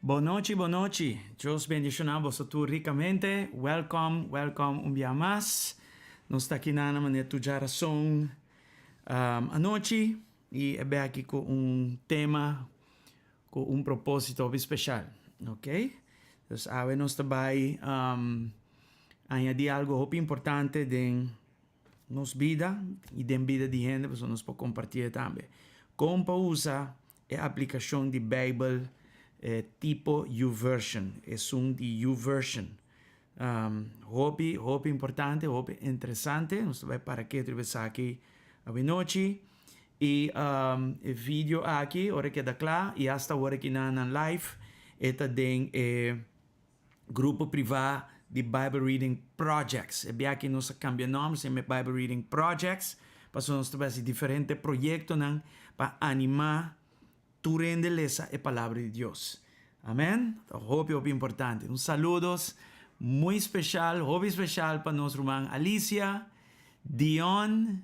Bon nochi, bon nochi. Dios bendiciona boso tur ricamente. Welcome, welcome un bia mas. Nos ta aki na manera tur djarason anochi y e beki cu un tema cu un proposito hopi special. Ok? Dus awe nos ta bay añadi algo hopi importante den nos bida y den bida di hende pasobra nos por compartié tambe. Con pa usa e aplicacion di Bijbel tipo YouVersion, esun di YouVersion. Hopi, hopi importante, hopi interesante. Nos ta bai para ketu riba esaki awenochi. I e video aki ora e keda kla i hasta ora ki nan nan live e ta den e grupo privá di Bible Reading Projects. E bia aki nos a kambia nòmber, se yama Bible Reading Projects, pasobra nos ta bai hasi diferente proyektonan pa animá tur hende lesa e Palabra di Dios. Amen. Ta hopi hopi importante. Un saludos muy special, hopi special pa nos ruman Alicia, Dion,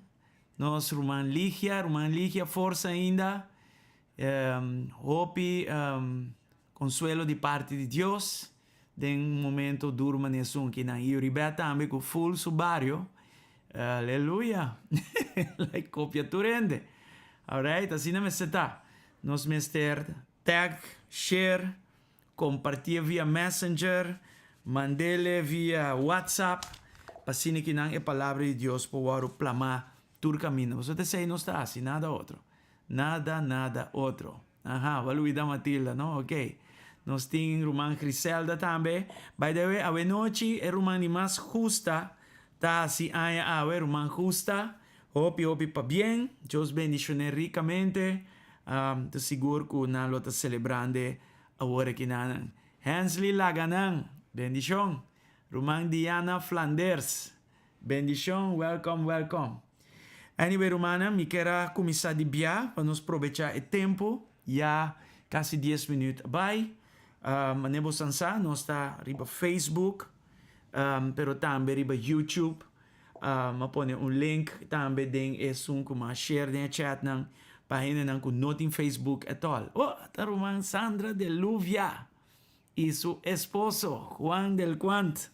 nos ruman Ligia, ruman Ligia forsa ainda. Hopi consuelo di parti di Dios den un momento duro manera esun kinan. Y Yuribeth tambe cu full su bario. Aleluya! Like copia tur hende. Alright, asina mester ta. Nos mester tag, share, compartié via Messenger, mandele via WhatsApp, pa asina kinan e palabra di Dios por wòrdu plamá tur kaminda. Pasobra ta esei nos ta hasi, nada otro. Nada, nada otro. Aha, bo a luida Matilda, no? Ok. Nos tin ruman Griselda tambe. By the way, awenochi e ruman di mas gusta ta hasi aña awe, ruman Gusta. Hopi, hopi pabien. Dios bendicione ricamente. Ta sigur cu nan lo ta celebrande awor aki nan. Hensley Laganan, bendicion. Ruman Diana Flanders, bendicion, welcome, welcome. Anyway rumannan, mi kier a cuminsa di bia pa nos probecha e tempo, ya casi dies minuut a bay. Manera bo san sa, nos ta riba Facebook, pero tambe riba YouTube. M'a pone un link tambe den esun ku m'a share den e chatnan pa hendenan ku no tin Facebook at all. Oh, ta ruman Sandra de Luvia i su esposo Juan del Quant.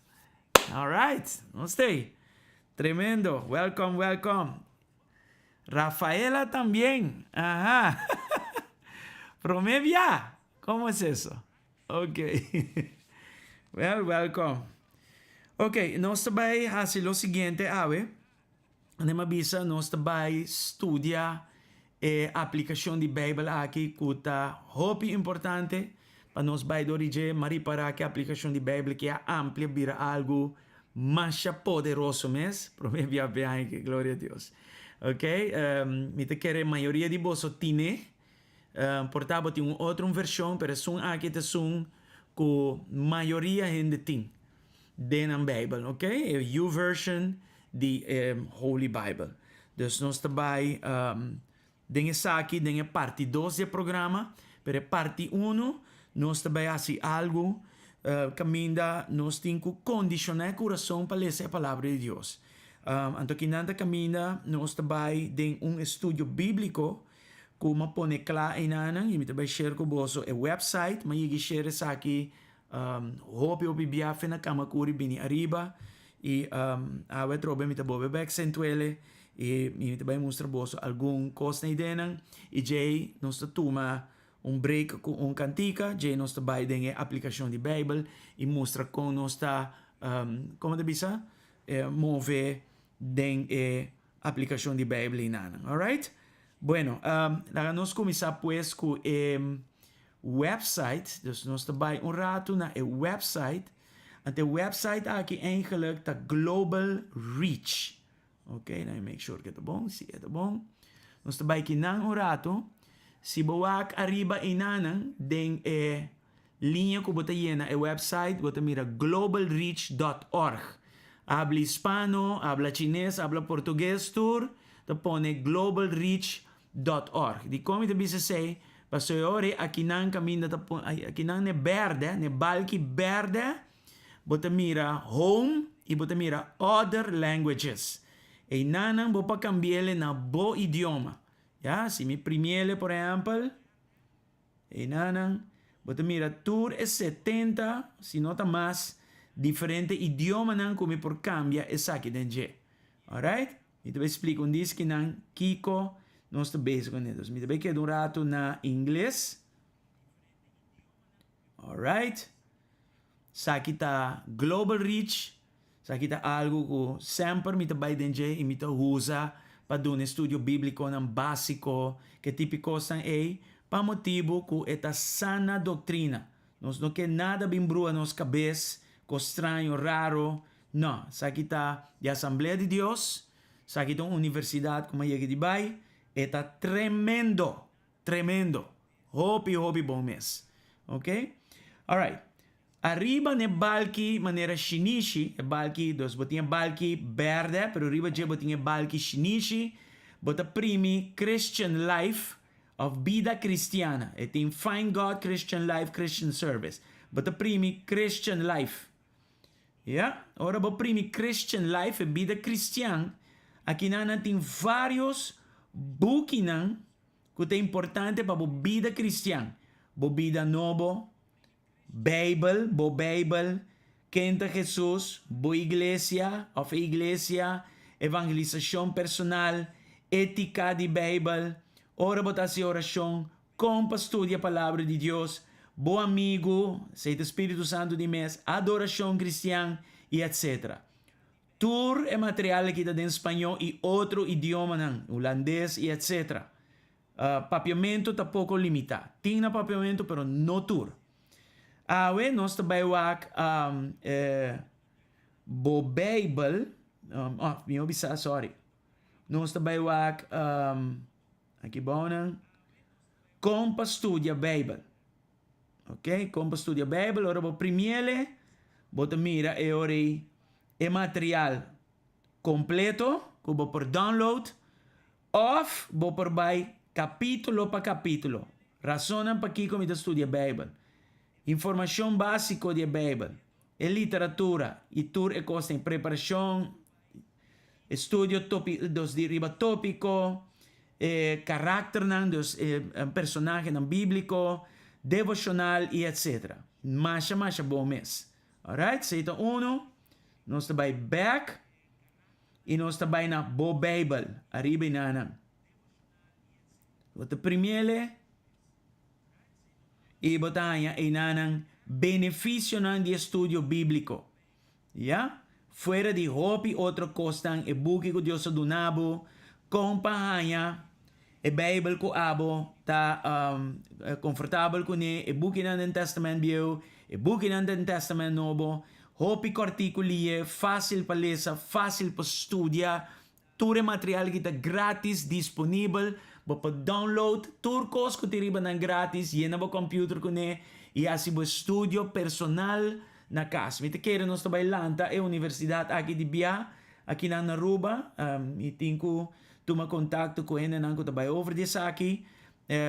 Alright, nos t'ei. Tremendo. Welcome, welcome. Rafaela tambien. Aha. Prome bia. Como es eso? Ok. Well, welcome. Ok, nos ta bai hasi lo siguiente awe. Anem a bisa nos ta bai studia e aplikashon di Beibel aki ku ta hopi importante pa nos bai dor di dje. M'a ripará ku e aplikashon di Beibel aki a amplia bira algu masha poderoso mes. Promé bia biaha aki, gloria a Dios. Ok, mi ta kere mayoria di boso tine. Por ta bo tin un otro un vershon, pero esun aki ta esun ku mayoria hende tin den nan Beibel, ok? E YouVersion di e Holy Bible. Dus nos ta bai den esaki den e parti dos di e programa, pero e parti uno nos ta bai hasi algu kaminda nos tin ku kondishoná e kurason pa lesa e Palabra di Dios. Anto kinan ta kaminda nos ta bai den un estudio bíbliko Ku m'a pone kla einanan i mi ta bai share ku boso e website. M'a yegi share esaki hopi hopi bia fe na kama kuri bini ariba i awe atrobe mi ta bobe bek Sentuele i mi ta bai mustra boso algun kos na ideanan i djei nos ta tuma un break ku un kantika djei nos ta bai den e aplikashon di Beibel i mustra kon nos ta komo ta bisa move den e Aplikashon di Beibel einanan. Alright? Bueno, laga nos kuminsá pues ku e website. Dus nos ta bai un ratu na e website. Anto e website aki eigenlijk ta Global Reach. Ok, let me make sure ku e ta bon. Si, e ta bon. Nos ta bai kinan un ratu. Si bo wak ariba einanan den e Liña ku bo ta yena e website bo ta mira globalreach dòt org. Habla hispano, habla chines, habla portugues tur ta pone globalreach dòt org. Dikon mi ta bisa esei? Pasobra e ora ei akinan kaminda ta pon akinan n'e bèrdè, n'e balki bèrdè bo ta mira home i bo ta mira other languages. Einanan bo por kambi'el na bo idioma. Ya, si mi primi'el por ehèmpel. Einanan, bo ta mira tur e 70, si no ta mas, diferente idiomanan ku mi por kambia esaki den dje. Alright? Mi ta bai splika un diskinan kiko nos ta bezig kuné. Dus mi ta bai keda un ratu na ingles. Alright. Esaki ta Global Reach. Esaki ta algu ku semper mi ta bai den dje i mi ta usa pa duna estudio bíblikonan básiko, ke tipo di kosnan ei, pa motibu ku e ta sana doktrina. Nos no ke nada bin brua nos kabes. Kos straño, raro. No, esaki ta di Asamblea di Dios, esaki ta un universidat ku mi a yega di bai, e ta tremendo, tremendo. Hopi, hopi bon mes. Ok? Alright. Ariba n'e balki manera shinishi, e balki, dus bo tin e balki bèrdè, pero riba dje bo tin e balki shinishi, bo ta primi Christian Life òf Bida Kristiana. E tin Find God, Christian Life, Christian Service. Bo ta primi Christian Life. Ya, ora bo primi Christian Life, e bida kristian, akinan nan tin vários bukinan ku ta importante pa bo bida kristian, bo bida nobo, Beibel, bo Beibel, ken ta Hesus, bo iglesia òf e iglesia, evangelisashon personal, étika di Beibel, ora bo ta hasi orashon, kon pa studia Palabra di Dios, bo amigu, esei ta Spiritu Santu di mes, adorashon kristian, i etsetera. Tur e material aki ta den spañó i otro idiomanan, hulandes i etsetera. Papiamentu ta poko limitá. Tin na papiamentu pero no tur. Awe nos ta bai wak bo Beibel, oh mi a bisa sorry. Nos ta bai wak aki bou nan kon pa studia Beibel. Ok, kon pa studia Beibel ora bo primiele bo ta mira e ora ei e material kompleto ku bo por download. Òf bo por bai kapítulo pa kapítulo, Rasonnan pakiko mi ta studia Beibel, Informashon básiko di e Beibel, e literatura i tur e kosnan, preparashon, estudio dos di riba tópiko, e karakternan, dus e personahenan bíbliko, devoshonal i etsetera. Masha masha bon mes. Alright, esei ta unu. Nos ta bai bèk. I nos ta bai na bo Beibel, ariba i nanan. Bo ta primiele i bo ta haña einanan benefisionan di estudio bíbliko. Ya? Fuera di hopi otro kosnan, e buki ku Dios a duna bo, kon pa haña e Beibel ku abo ta konfortabel kuné, e bukinan den Tèstamènt Bieu, e bukinan den Tèstamènt Nobo, hopi kòrtiku lié, fásil pa lesa, fásil pa studia, tur e material aki ta grátis, disponibel, bo por download tur kos ku tin riba nan grátis, yena bo kòmpiuter kuné i hasi bo estudio personal na kas. Mi ta kere nos ta bai lanta e universidat aki di bia akinan na Aruba, mi tin ku Tuma kontakto ku hendenan ku ta bai over di esaki.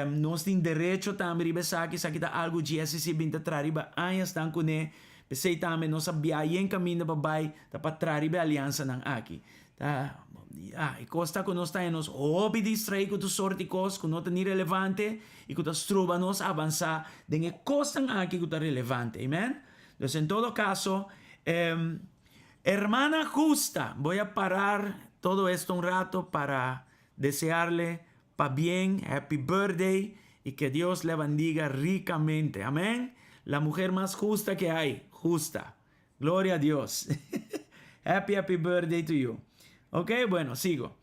Nos tin derecho tambe riba esaki. Esaki ta algu GSCC bin ta traha riba añasnan kuné. P'esei tambe nos a bia yen kaminda pa bai ta pa traha riba e aliansanan aki. Ta, ya, e kos ta ku nos ta haña nos hopi distraí ku tur sort di kos ku no ta ni relevante i ku ta stroba nos avansá den e kosnan aki ku ta relevante. Amen? Dus en todo kaso, Hermana Justa, voy a parar todo esto un rato para desearle pabien, happy birthday y que Dios le bendiga ricamente. Amén. La mujer más justa que hay, justa. Gloria a Dios. happy, happy birthday to you. Ok, bueno, sigo.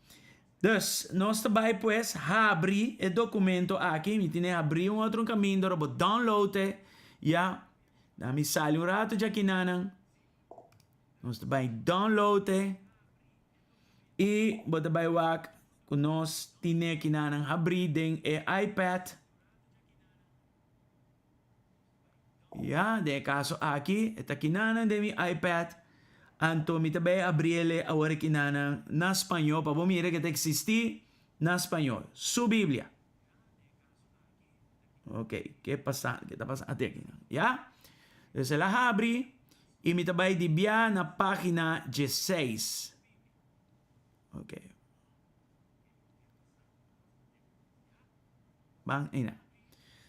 Dus, nos ta bai pues habri e documento aki. Mi tiene habri un otro camino, bo download e. Ya. Na mi sali un rato djakinan. Nos ta bai download e i bo ta bai wak ku nos tine kinanan habrí den e iPad. Ya, den e kaso aki e ta kinanan den mi iPad. Anto mi ta bai abri ele awor kinanan na spañó pa bo mira ke ta eksistí na spañó. Su Biblia. Ok, ke pasa, ke ta pasa ate aki nan. Ya? Dus el a habri i mi ta bai di bia na pagina diesseis. Ok. Ban eina.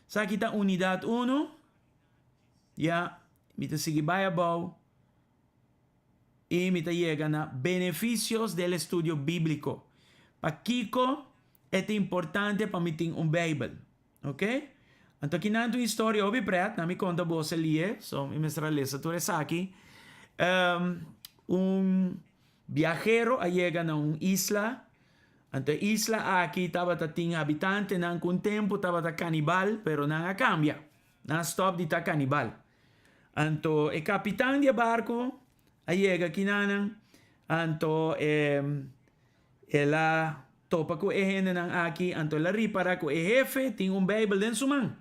Sa aki ta unidat uno. Ya, mi ta sigui bai abou i mi ta yega na beneficios del estudio bíblico. Pakiko E ta importante pa mi tin un Bijbel. Ok? Anto aki nan ta un historia hopi pret, nan mi konta boso elie, so mi mester a lesa tur esaki. Un biahero a yega na un isla, anto e isla aki tabata tin habitantenan ku un tempu tabata kanibal, pero nan a kambia, nan a stòp di ta kanibal. Anto e kapitan di e barku a yega kinanan, anto e el a topa ku e hendenan aki, anto el a ripara ku e hefe tin un Beibel den su man.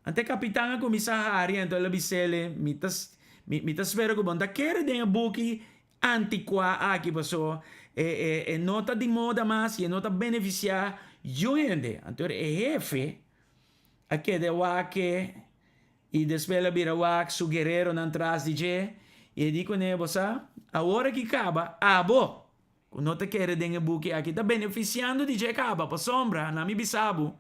Anto e kapitan a kuminsá hari, anto el a bis'el, Mi ta mi ta spera ku bo no ta kere den e buki antikuá aki, paso e e e no ta di moda mas i e no ta benefisiá yu hende. Anto e hefe a keda wak e I despues el a bira wak su guereronan tras di dje, i e di kuné, Bo sa, awor aki kaba, abo, ku no ta kere den e buki aki, ta benefisiando di dje kaba, pasobra, na mi bisa bo,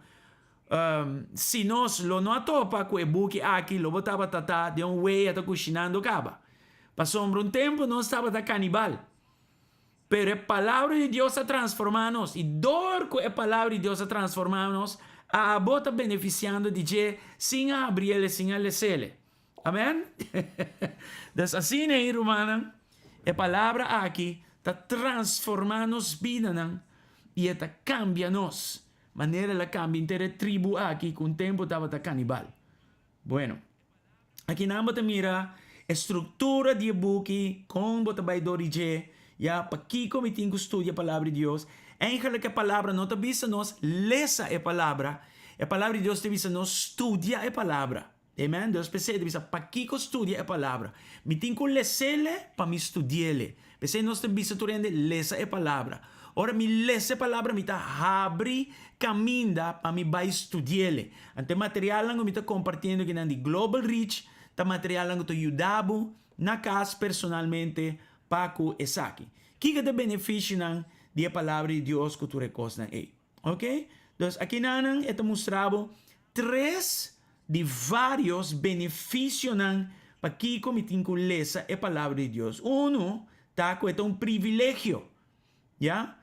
si nos lo no a topa ku e buki aki, lo bo tabata ta den un wea ta kushinando kaba. Pasobra un tempu nos tabata kanibal. Pero e Palabra di Dios a transformá nos, i dor ku e Palabra di Dios a transformá nos, abo ta benefisiando di dje sin a habriel i sin a lesele. Amèn? Dus asina ei, rumannan, e Palabra aki ta transformá nos bidanan i e ta kambia nos, manera el a kambia henter e tribu aki ku un tempu tabata kanibal. Bueno. Akinan bo ta mira e struktura di e buki, kon bo ta bai dor di dje, ya, pakiko mi tin ku studia Palabra di Dios. Eigenlik e Palabra no ta bisa nos lesa e Palabra, e Palabra di Dios ta bisa nos studia e Palabra. Amen. Dios p'esei ta bisa pakiko studia e Palabra. Mi tin ku les'ele pa mi studi'ele. P'esei nos ta bisa tur hende lesa e Palabra. Ora mi lesa e Palabra mi ta habri kaminda pa mi bai studi'ele. Anto e materialnan ku mi ta kompartiendo akinan di Global Reach ta materialnan ku ta yuda bo na kas personalmente pa ku esaki. Kiko ta e benefisionan di e Palabra di Dios ku tur e kosnan ei? Oke, dus akinanan e ta mustra bo tres di vários benefisionan pakiko mi tin ku lesa e Palabra di Dios. Unu ta ku e ta un privilegio. Ya,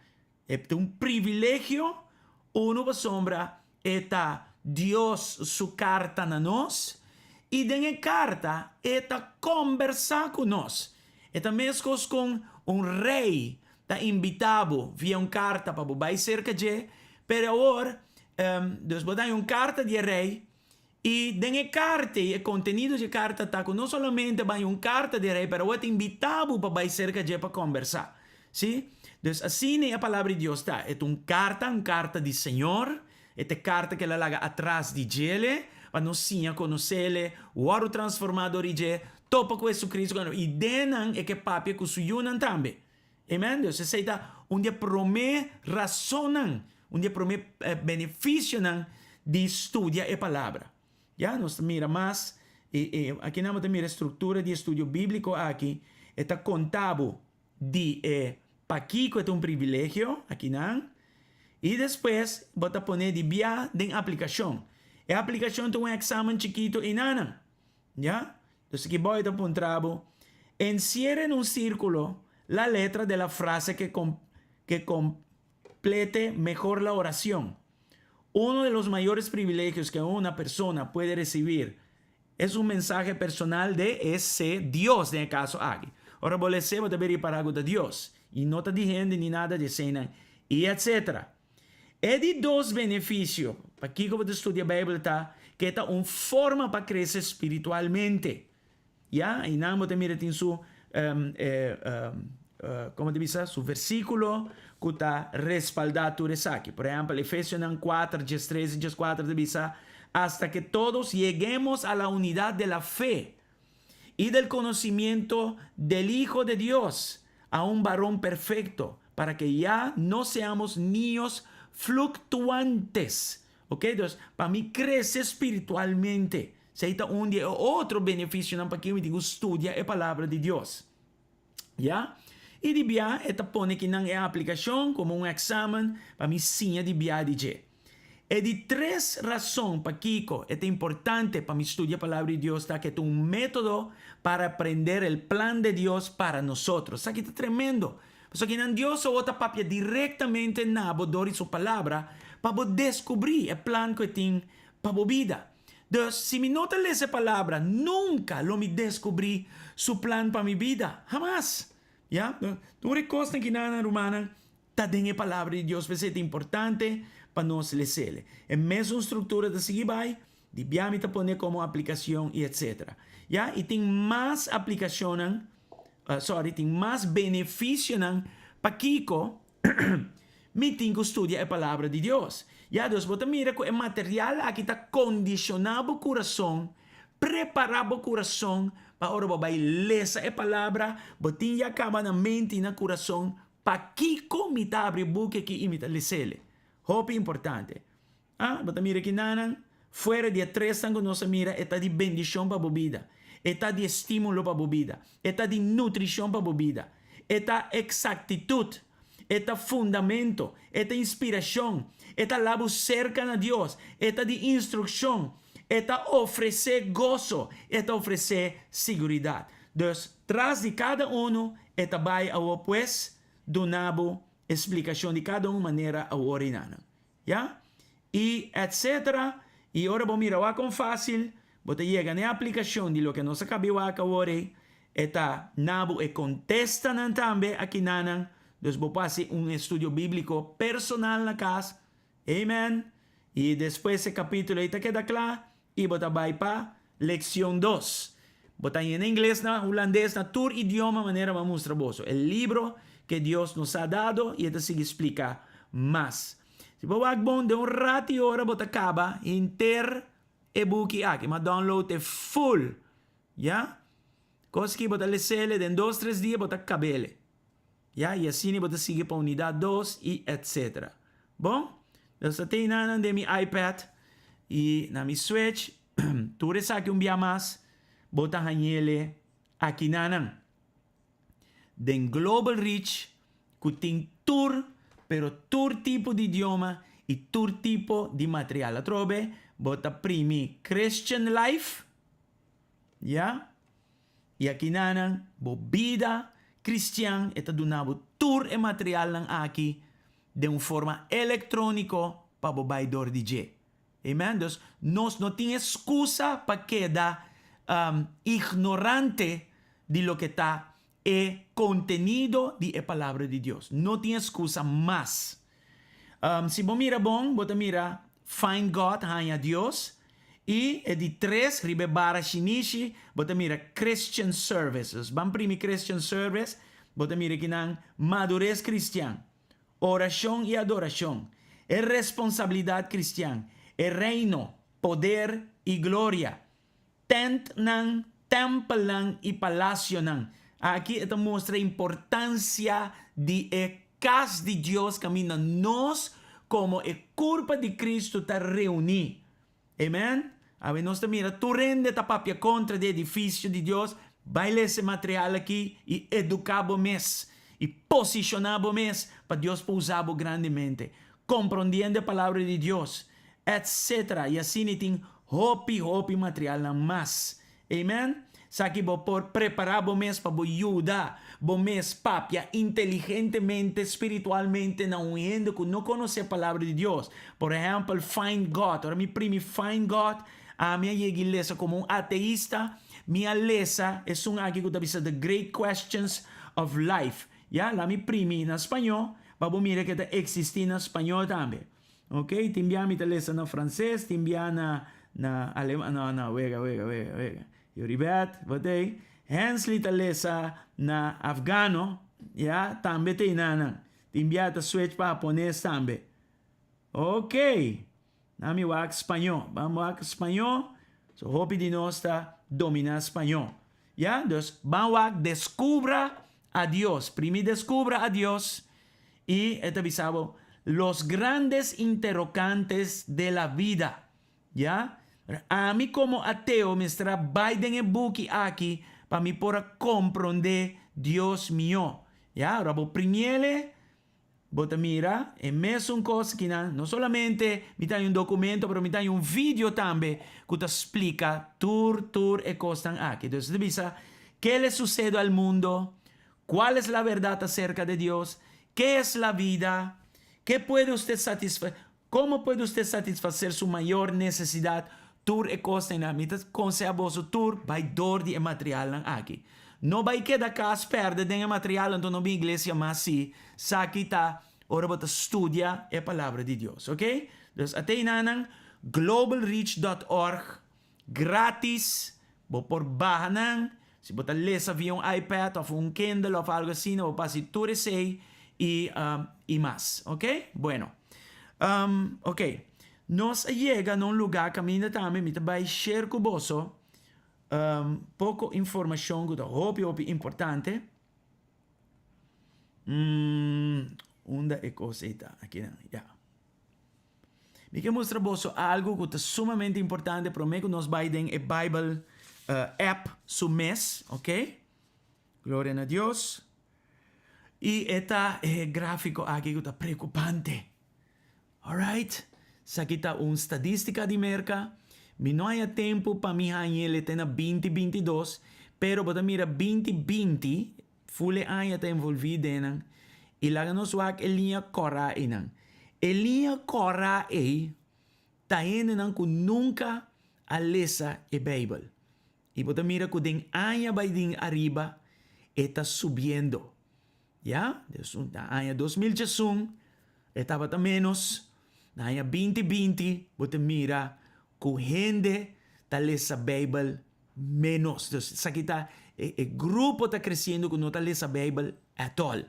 e ta un privilegio, unu pasobra e ta Dios su karta na nos, i den e karta e ta kombersá ku nos. E ta meskos kon un rei ta invitá bo via un karta pa bo bai serka dje, pero awor, dus bo ta haña un karta di e rei, i den e karta ei, e kontenido di e karta ta ku no solamente bo haña un karta di e rei, pero awor e ta invitá bo pa bai serka dje pa kombersá. Sí? Dus asina e Palabra di Dios ta. E ta un karta, un karta di Señor, e ta e karta ku el a laga atras di djele, pa nos siña konos'Ele, wòrdu transformá dor di dje, topa ku Jesucristo, i den nan e ke papia ku su yunan tambe. Amen. Dus esei ta un di e promé rasonnan, un di e promé benefisionan di studia e Palabra. Ya, nos ta mira mas, i i aki nan bo ta mira e struktura di e studio bíbliko aki, e ta konta bo di e pakiko e ta un privilegio, aki nan, i despues bo ta pone di bia den aplikashon. E aplikashon ta un èksamen chikitu einanan. Ya? Dus aki bo ta puntra bo, Encierra en un círculo la letra de la frase que que complete mejor la oración. Uno de los mayores privilegios que una persona puede recibir es un mensahe personal de ese Dios den e kaso aki. Ora bo les'é bo ta bira ripará ku ta Dios i no ta di hende ni nada di eseinan i etcetera. E di dos benefisio pakiko bo ta studia Beibel ta ku e ta un forma pa krese spiritualmente. Ya, einan bo ta mira tin su komo ta bisa, su versíkulo ku ta respaldá tur esaki. Por ehèmpel, Efesionan kuater, diestres i dieskuater ta bisa, Hasta ke todos yeguemos a la unidad de la fe i del conocimiento del Hijo de Dios, a un varón perfecto, para ke ya no seamos niños fluctuantes. Ok, dus pa mi krese spiritualmente, esei ta un di e otro benefisionan pakiko mi tin ku studia e Palabra di Dios. Ya? I di bia e ta pone kinan e aplikashon komo un eksamen pa mi siña di bia di dje. E di tres rason pakiko e ta importante pa mi studia Palabra di Dios ta ku e ta un método para aprender el plan de Dios para nosotros. Esaki ta tremendo! Pasobra kinan Dios awor ta papia direktamente na bo dor di su Palabra pa bo deskubrí e plan ku e tin pa bo bida. Dus, si mi no ta lesa e Palabra, nunka lo mi deskubrí su plan pa mi bida. Hamas! Ya? Tur e kosnan kinan, rumannan, ta den e Palabra di Dios. P'esei ta importante pa nos les'el. E mesun struktura ta sigui bai. Di bia mi ta pone komo aplikashon i etsetera. Ya, i tin mas aplikashonnan, sorry, tin mas benefisionan pakiko mi tin ku studia e Palabra di Dios. Ya, dus bo ta mira ku e material aki ta kondishoná bo kurason, prepará bo kurason pa ora bo bai lesa e Palabra, bo tin ya kaba na mente i na kurason pakiko mi ta abri e buki aki i mi ta les'el. Hopi importante. Ah, bo ta mira kinanan? Fuera di e tresnan ku nos a mira, e ta di bendishon pa bo bida. E ta di estímulo pa bo bida. E ta di nutrishon pa bo bida. E ta eksaktitut. E ta fundamento. E ta inspirashon. E ta la bo serka na Dios. E ta di instrukshon. E ta ofresé goso. E ta ofresé siguridat. Dus, tras di kada unu, e ta bai awor pues duna bo e splikashon di kada un manera awor i nanan. Ya? I etc. I ora bo mira wak kon fásil bo ta yega na e aplikashon di loke nos a kabi wak awor ei, e ta na bo e kontestanan tambe akinanan. Dus bo por hasi un estudio bíbliko personal na kas. Amen. I despues e kapítulo ei ta keda kla i bo ta bai pa lekshon dos. Bo ta haña na ingles, na hulandes, na tur idioma manera bo a mustra boso. E libro ke Dios nos a dado i e ta sigui splika mas. Si bo wak bon, den un rat i ora bo ta kaba henter e buki aki. Ma download e full. Ya? Kos ki bo ta les'ele den dos tres dia bo ta kab'ele. Ya, i asina bo ta sigui pa unidat dos i etcetera. Bon, nos ta tei nan den mi iPad i na mi Switch. Tur esaki un bia mas bo ta hañ'ele akinanan. Den Global Reach ku tin tur, pero tur tipo di idioma i tur tipo di material. Atrobe bo ta primi Christian Life, ya. I akinanan bo bida kristian e ta duna bo tur e materialnan aki den un forma elektróniko pa bo bai dor di dje. Amen. Dus nos no tin eskusa pa keda ignorante di loke ta e kontenido di e Palabra di Dios. No tin eskusa mas. Si bo mira bon, bo ta mira Find God, Haña Dios, i e di tres, riba e bara shinishi, bo ta mira Christian Service. Dus ban primi Christian Service, bo ta mira kinan Madures Kristian, Orashon i Adorashon, E Responsabilidat Kristian, E Reino, Poder i Gloria, Tèntnan, tèmpelnan i palasionan. Aki e ta mustra e importansia di e kas di Dios kaminda nos komo e kurpa di Kristu ta reuní. Amen. Awe nos ta mira tur hende ta papia kontra di edifisio di Dios. Bai lesa e material aki i eduká bo mes i posishoná bo mes pa Dios por usa bo grandemente, komprondiendo e Palabra di Dios, etc. I asina i tin hopi hopi materialnan mas. Amen. Saki bo por prepará bo mes pa bo yuda bo mes papia inteligentemente spiritualmente na un hende ku no konosé Palabra di Dios. Por ehèmpel, Find God. Ora mi primi Find God, ami a yega i lesa komo un ateista, mi a lesa esun aki ku ta bisa The Great Questions of Life. Ya, la mi primi na spañó pa bo mira ke ta eksistí na spañó tambe. Ok, tin bia mi ta lesa na frances, tin bia na na aleman, no, no, wega, wega, wega, wega. Yoribet, bo t'ei. Hensley ta lesa na afgano, ya, tambe t'ei nanan. Tin bia ta switch pa hapones tambe. Ok, nan mi wak spañó. Ban wak spañó, so hopi di nos ta dominá spañó. Ya, dus ban wak Descubra a Dios. Primi Descubra a Dios i e ta bisa bo Los grandes interrogantes de la vida. Ya, ami komo ateo mester a bai den e buki aki pa mi por a komprondé Dios mihó. Ya, ora bo primiele Bo ta mira e mesun kos kinan. No solamente mi ta haña un dokumento, pero mi ta haña un video tambe ku ta splika tur tur e kosnan aki. Entonces ta bisa, Ke le sucedo al mundo? Cual es la verdad acerca de Dios? Ke es la vida? Ke puede usted satisfa Como puede usted satisfacer su mayor necesidad? Tur e kosnan. Mi ta konseha boso tur bai dor di e materialnan aki. No bai keda kas pèrdè den e material anto no bin iglesia mas si saki ta ora bo ta studia e palabra di Dios. Ok? Dus atei nanan. Globalreach dòt org, gratis, bo por baha nan, si bo ta lesa via un iPad òf un Kindle òf algu asina, bo por hasi tur esei i i mas, ok? Bueno, ok, nos a yega na un lugá kaminda tambe mi ta bai share ku boso poko informashon ku ta hopi hopi importante. Unda e kos ei ta? Akinan, ya. Mi ke mustra boso algu ku ta sumamente importante promé ku nos bai den e Bijbel app su mes, ok? Gloria na Dios. I e ta e gráfiko aki ku ta preokupante. Alright, esaki ta un stadístika di Merka. Mi no haña tempu pa mi hañ'el te na binti 22, pero bo ta mira 2020, ful e aña ta envolví den nan. I laga nos wak e liña kòrá einan. E liña kòrá ei ta hendenan ku nunka a lesa e Beibel. I bo ta mira ku den aña bai den ariba e ta subiendo. Ya, dus na aña 2011 e tabata ménos, na aña 2020 bo ta mira ku hende ta lesa Beibel ménos. Dus esaki ta e e grupo ta kresiendo ku no ta lesa Beibel at all.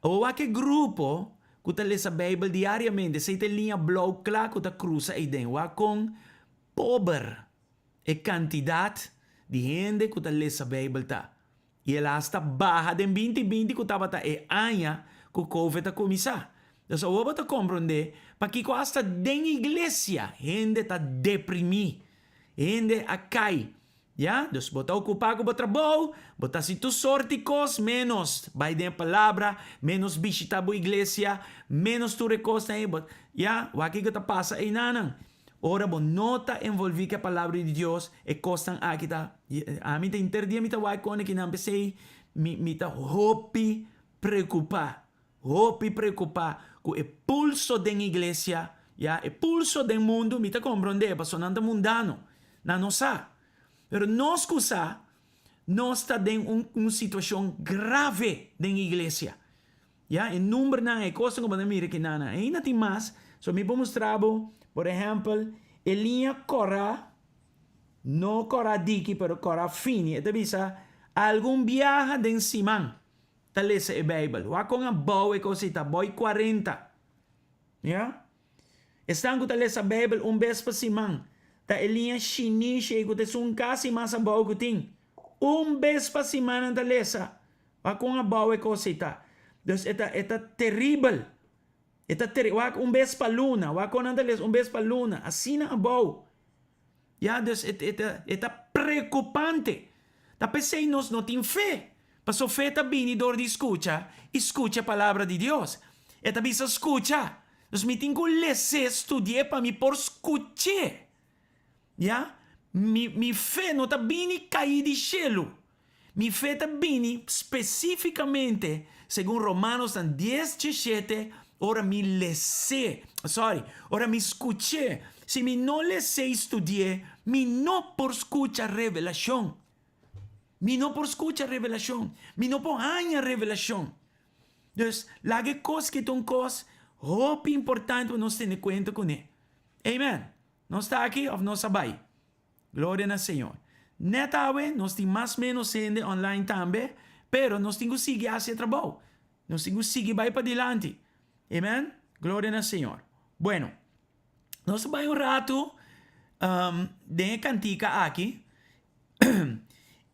Awor wak e grupo ku ta lesa Beibel diariamente, esei ta e liña blou kla ku ta krusa eiden. Wak kon pober e kantidat di hende ku ta lesa Beibel ta. I el asta baha den 2020 ku tabata e aña ku Covid a kuminsá. Dus awor bo ta komprondé pakiko asta den iglesia hende ta deprimí, hende a kai. Ya, dus bo ta okupá ku bo trabou, bo ta hasi tur sort di kos ménos bai den e palabra, ménos bishitá bo iglesia, ménos tur e kosnan ei. Bo, ya, wak kiko ta pasa einanan. Ora bo no ta envolví ku e Palabra di Dios, e kosnan aki ta, ami ta henter dia mi ta wak kone kinan, p'esei mi mi ta hopi preokupá, hopi preokupá ku e pulso den iglesia, ya, e pulso den mundu, mi ta komprondé, pasobra nan ta mundano, nan no sa. Pero nos ku sa, nos ta den un un situashon grave den iglesia. Ya, e numbernan, e kosnan ku bo ta mira kinan, ainda tin mas. So mi por mustra bo, por ehèmpel, e liña kòrá, no kòrá diki, pero kòrá fini. E ta bisa, algun biaha den siman ta lesa e Beibel. Wak kon abou e kos ei ta, boi 40. Ya. Esnan ku ta lesa Beibel un bes pa siman, ta e liña shinishi ei ku ta esun kasi mas abou ku tin. Un bes pa siman nan ta lesa. Wak kon abou e kos ei ta. Dus e ta e ta teribel. E ta teri wak un bes pa luna, wak kon nan ta lesa un bes pa luna, asina abou. Ya, dus e e ta e ta preokupante. Ta p'esei nos no tin fe. Paso fe ta bini dor di skucha i skucha palabra di Dios. E ta bisa skucha. Dus mi tin ku les'é, studi'é pa mi por skuch'é. Ya, mi mi fe no ta bini kai di shelu. Mi fe ta bini spesífikamente, segun Romanosnan dies djeshete, ora mi les'é, sorry, ora mi skuch'é. Si mi no les'é i studi'é, mi no por skucha revelashon. Mi no por skucha revelashon. Mi no por haña revelashon. Dus, laga e kos ki ta un kos hopi importante pa nos tene kuenta kuné. Amen. Nos ta aki òf nos a bai? Gloria na Señor. Net awe nos tin mas menos hende online tambe, pero nos tin ku sigui hasi e trabou. Nos tin ku sigui bai padilanti. Amen. Gloria na Señor. Bueno, nos ta bai un ratu den e kantika aki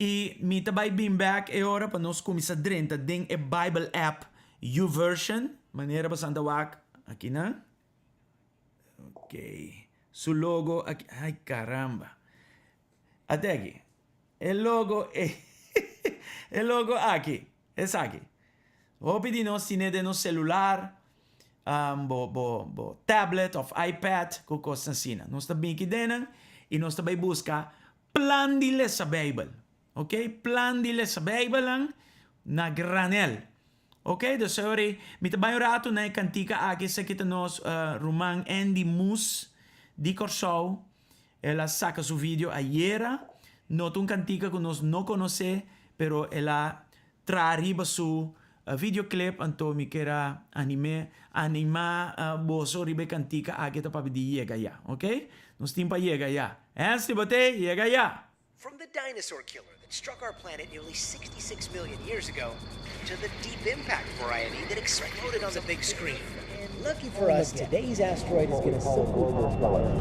i mi ta bai bin bek e ora pa nos kuminsá drenta den e Bible app YouVersion, manera boso ta wak akinan. Ok, su logo aki, ay caramba. Ate aki, e logo e, e logo aki, esaki. Hopi di nos tine den nos celular, um, bo, bo, bo tablet of iPad, ku kos asina. Nos ta bin aki den i nos ta bai buska plan di lesa Bijbel. Ok, plan di lesa Bijbel na granel. Ok, dus sorry, mi ta bai un ratu na e kantika aki, esaki ta nos ruman Andy Moes di Kòrsou. El a saka su video ayera. No ta un kantika ku nos no konosé, pero el a traha riba su. Videoclip anto mi kier a anime anima boso riba e kantika aki ta papia di yega ya ok nos tin pa yega ya Hensley bo te yega ya. From the dinosaur killer that struck our planet nearly 66 million years ago to the deep impact variety that exploded on the big screen. Lucky for us, today's asteroid is gonna simply pass by us.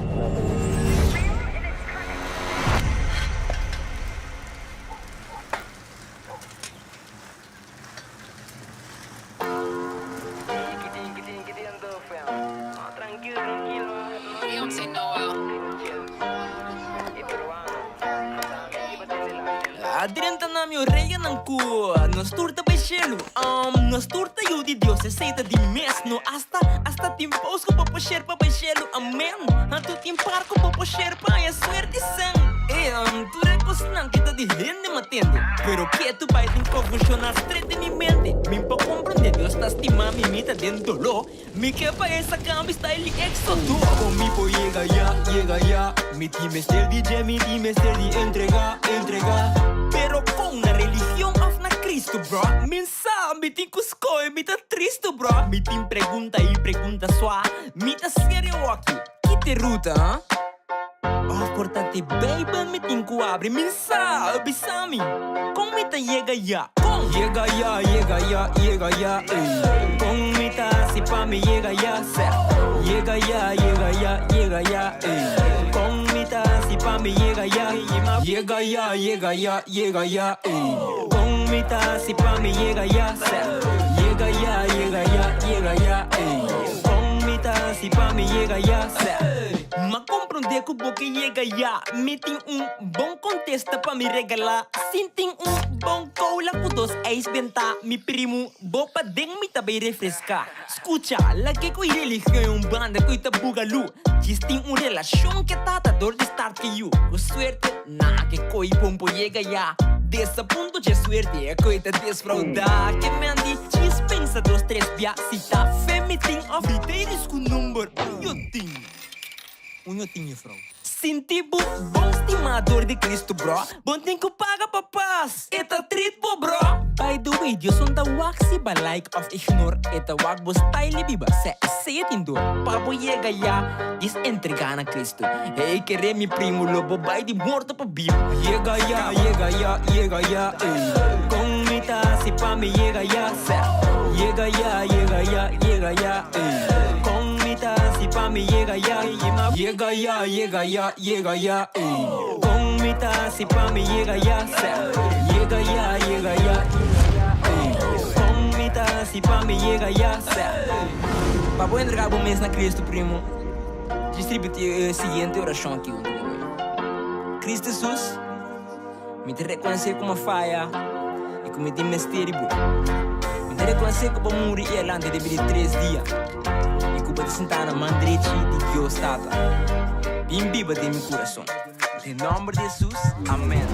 A drenta na mi oreanan ku nos tur ta bai shelu Nos tur ta yu di Dios, esei ta di mes No asta, asta tin pous ku bo por sher pa bai shelu Amen Anto tin par ku bo por sher pa haña suerte sen Tur e kosnan ki ta di hende ma tende Pero ketu bai tin konfushon a stret den mi mente Mi por komprende Dios ta stima mi, mi ta den doló Mi ke pa e saka mi style di Éxodo Kon mi por yega ya, yega ya Mi tin mester di dje, mi tin mester di entrega, entrega Pero kon na religion of na Cristo bro? Mi sa, mi tin ku skohe, mi ta tristu bro Mi tin pregunta i pregunta swa Mi ta serio aki, ki t'e ruta, huh? Of por ta te Bijbel mi tin cu abri mi sa bisa mi con mi ta yega ya con. Yega ya, yega ya, yega ya, ey Con mi ta haci pa mi yega ya, seh Yega ya, yega ya, yega ya, ey Con mi ta haci pa mi yega ya Yega ya, yega ya, yega ya, ey Con mi ta haci pa mi yega ya, seh Yega ya, yega ya, yega ya, ey Con mi ta haci pa mi yega ya, seh. M'a komprondé ku bo ke yega ya. Mi tin un bon kontesta pa mi regalá. Sin tin un bon kola ku dos ijs bentá. Mi primu, bo paden mi ta bai refreská. Skucha, lag'é ku e religion e un banda ku e ta bugalú. Djis tin un relashon ke tata dor di start ke yu. Ku suerte, na ke koi bon por yega ya. Desapunto dje suerte e koi ta desfraudá. Ke men di djis pensa dos tres bia si ta fe mi tin òf mi ta iris ku number un yo tin. Un yo tin juffrouw. Sinti bo bon stima dor di Cristo bro. Bon tin cu paga pa pas. E ta treat bo bro. By the way Dios no ta wak si ba like of ignore e ta wak bo style di biba sè esey e tin dor. Pa bo yega ya dis entrega na Cristo hey kere mi primo lo bo bay di morto pa biba. Yega ya yega ya yega ya ey. Con mi ta haci pa mi yega ya sè. Yega ya yega ya yega ya ey. Con mi ta haci pa mi yega ya Yega ya yega ya yega ya ey. Con mi ta haci pa mi yega ya sè. Yega ya yega ya ey. Con mi ta haci pa mi yega ya sè. Pa bo entrega bo mes na Cristo primo, djis ripiti e siguiente oracion aki hunto cu mi. Cristo Jesus, Mi ta rekonosé ku mi a faya i ku mi tin mester di bo. Mi ta rekonosé ku bo a muri i a lanta debi di tres dia i ku bo ta sintá na man drechi di Dios Tata. Bin biba den mi kurason. Den nòmber di Hesus, amèn.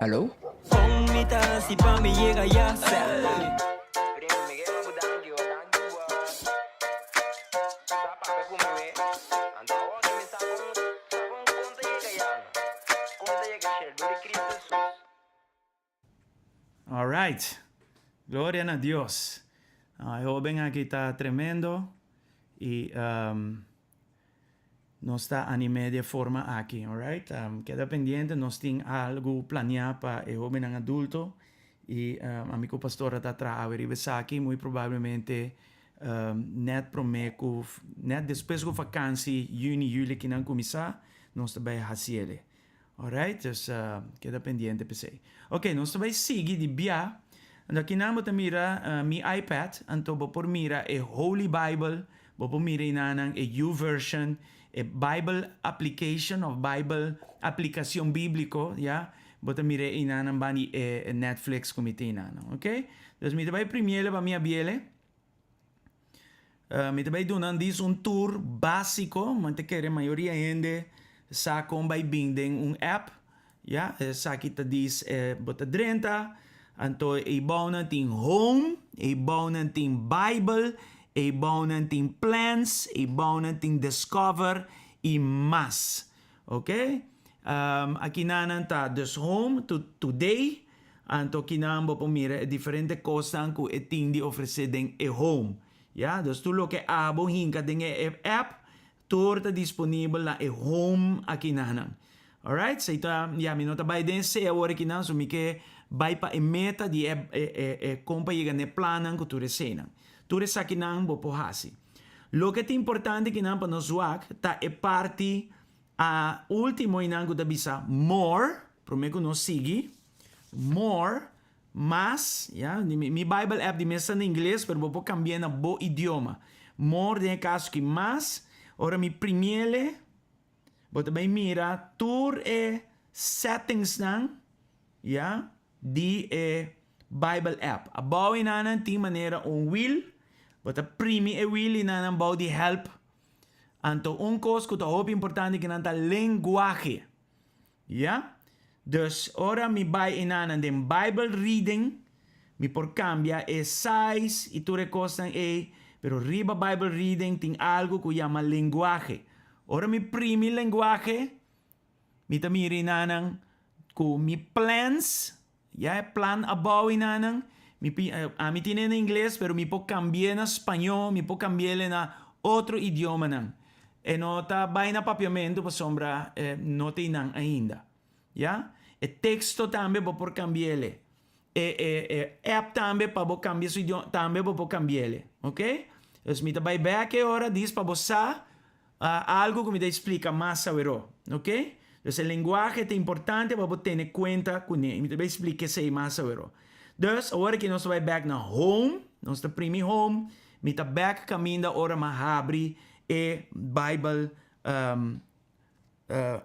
Hallo? Kon mi ta hasi pa mi yega ya? Alright. Gloria na Dios. E hoben aki ta tremendo y nos ta anim'é di e forma aki. Alright. Keda pendiente, nos tin algu planeá pa e hobennan adulto y ami ku pastora ta traha awe riba esaki. Muy probablemente net promé ku, net despues ku vakansi yüni, yüli kinan kuminsá, nos ta bai hasiel. Alright, dus keda pendiente p'esei. Ok, nos ta bai sigui di bia. Anto akinan bo ta mira mi iPad, anto bo por mira e Holy Bible, bo por mira enanan e YouVersion, e Bible Application of Bible Aplicacion Biblico, ya, bo ta mira enanan bandi e Netflix ku mi tin enanan, ok. Dus mi ta bai primiele pa mi abiele. Mi ta bai duna dis un tour básiko, mi ta kere mayoria hende sa kon bai bin den un app, ya, esaki ta dis bo ta drenta, anto ei bounan tin home, ei bounan tin Bible, ei bounan tin plans, ei bounan tin discover i mas. Ok, akinanan ta dus home to today, anto kinan bo por mira e diferente kosnan ku e tin di ofresé den e home. Ya, dus tur loke abo hinka den e app, tur ta disponibel na e home akinanan. Alright, esei ta, ya mi no ta bai den esei awor akinan, so mi ke bai pa e meta di e e e kon pa yega na e plannan ku tur eseinan. Tur esakinan bo por hasi. Loke ta importante kinan pa nos wak ta e parti a ultimo einan ku ta bisa more, prome ku nos sigui, more, mas, ya, mi Bible app di mes ta na ingles pero bo por cambi'e na bo idioma. More den e caso aki mas, ora mi primiele bo ta bay mira tur e settingsnan, ya, di e Bible app. Abou enanan tin manera un wiel, bo ta primi e wiel enanan bou di help. Anto un kos ku ta hopi importante kinan ta lenguahe. Ya? Dus ora mi bai enanan den Bible reading, mi por kambia e size i tur e kosnan ei, pero riba Bible reading tin algu ku yama lenguahe. Ora mi primi lenguahe, Mi ta mira enanan ku mi plans, ya e plan abou enanan, mi pi ami tine na ingles pero mi por cambi'e na spañó, mi por cambi'e na otro idiomanan. E no ta bai na papiamentu pasobra no ta einan ainda, ya. E teksto tambe bo por cambi'e. E e e app tambe pa bo cambia su idioma tambe bo por cambi'e, ok. Dus mi ta bai bek e ora dis pa bo sa Algo ku mi ta explica mas aweró, ok? Dus e lenguahe ta importante pa bo tene cuenta kuné. I mi ta bai explica esei mas aweró. Dus, awor aki nos ta bai bek na home, nos ta primi home, mi ta bek kaminda ora mi a habri e Bible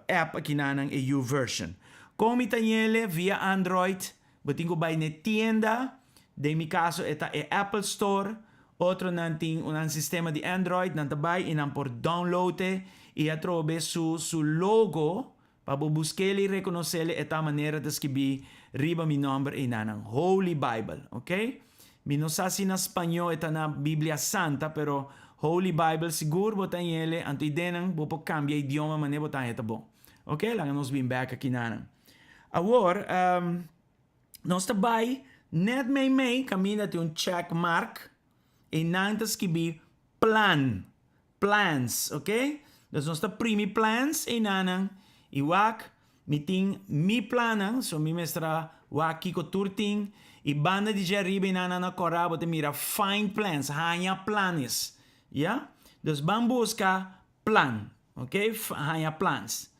app akinanan, e YouVersion. Kon mi ta ñele? Via Android. Bo tin ku bai n'e tienda, den mi kaso e ta e Apple Store, otronan tin un sistema di Android, nan ta bai i nan por download e i atrobe su su logo pa bo busk'el i rekonos'el e ta manera ta skibí riba mi nòmber einanan, Holy Bible, ok. Mi no sa si na spañó e ta na Biblia Santa, pero Holy Bible sigur bo ta ñele, anto i denan bo por kambia idioma manera bo ta haña ta bon. Ok, laga nos bin bèk akinanan. Awor, nos ta bai net meimei kaminda tin un check mark i nan ta skibi plan, plans, ok? Dus nos ta primi plans einanan i wak mi tin mi plannan, so mi mester a wak kiko tur tin i banda di dje ariba einanan na kòrá bo ta mira find plans, haña planes, ya? Dus ban buska plan, ok? Haña plans.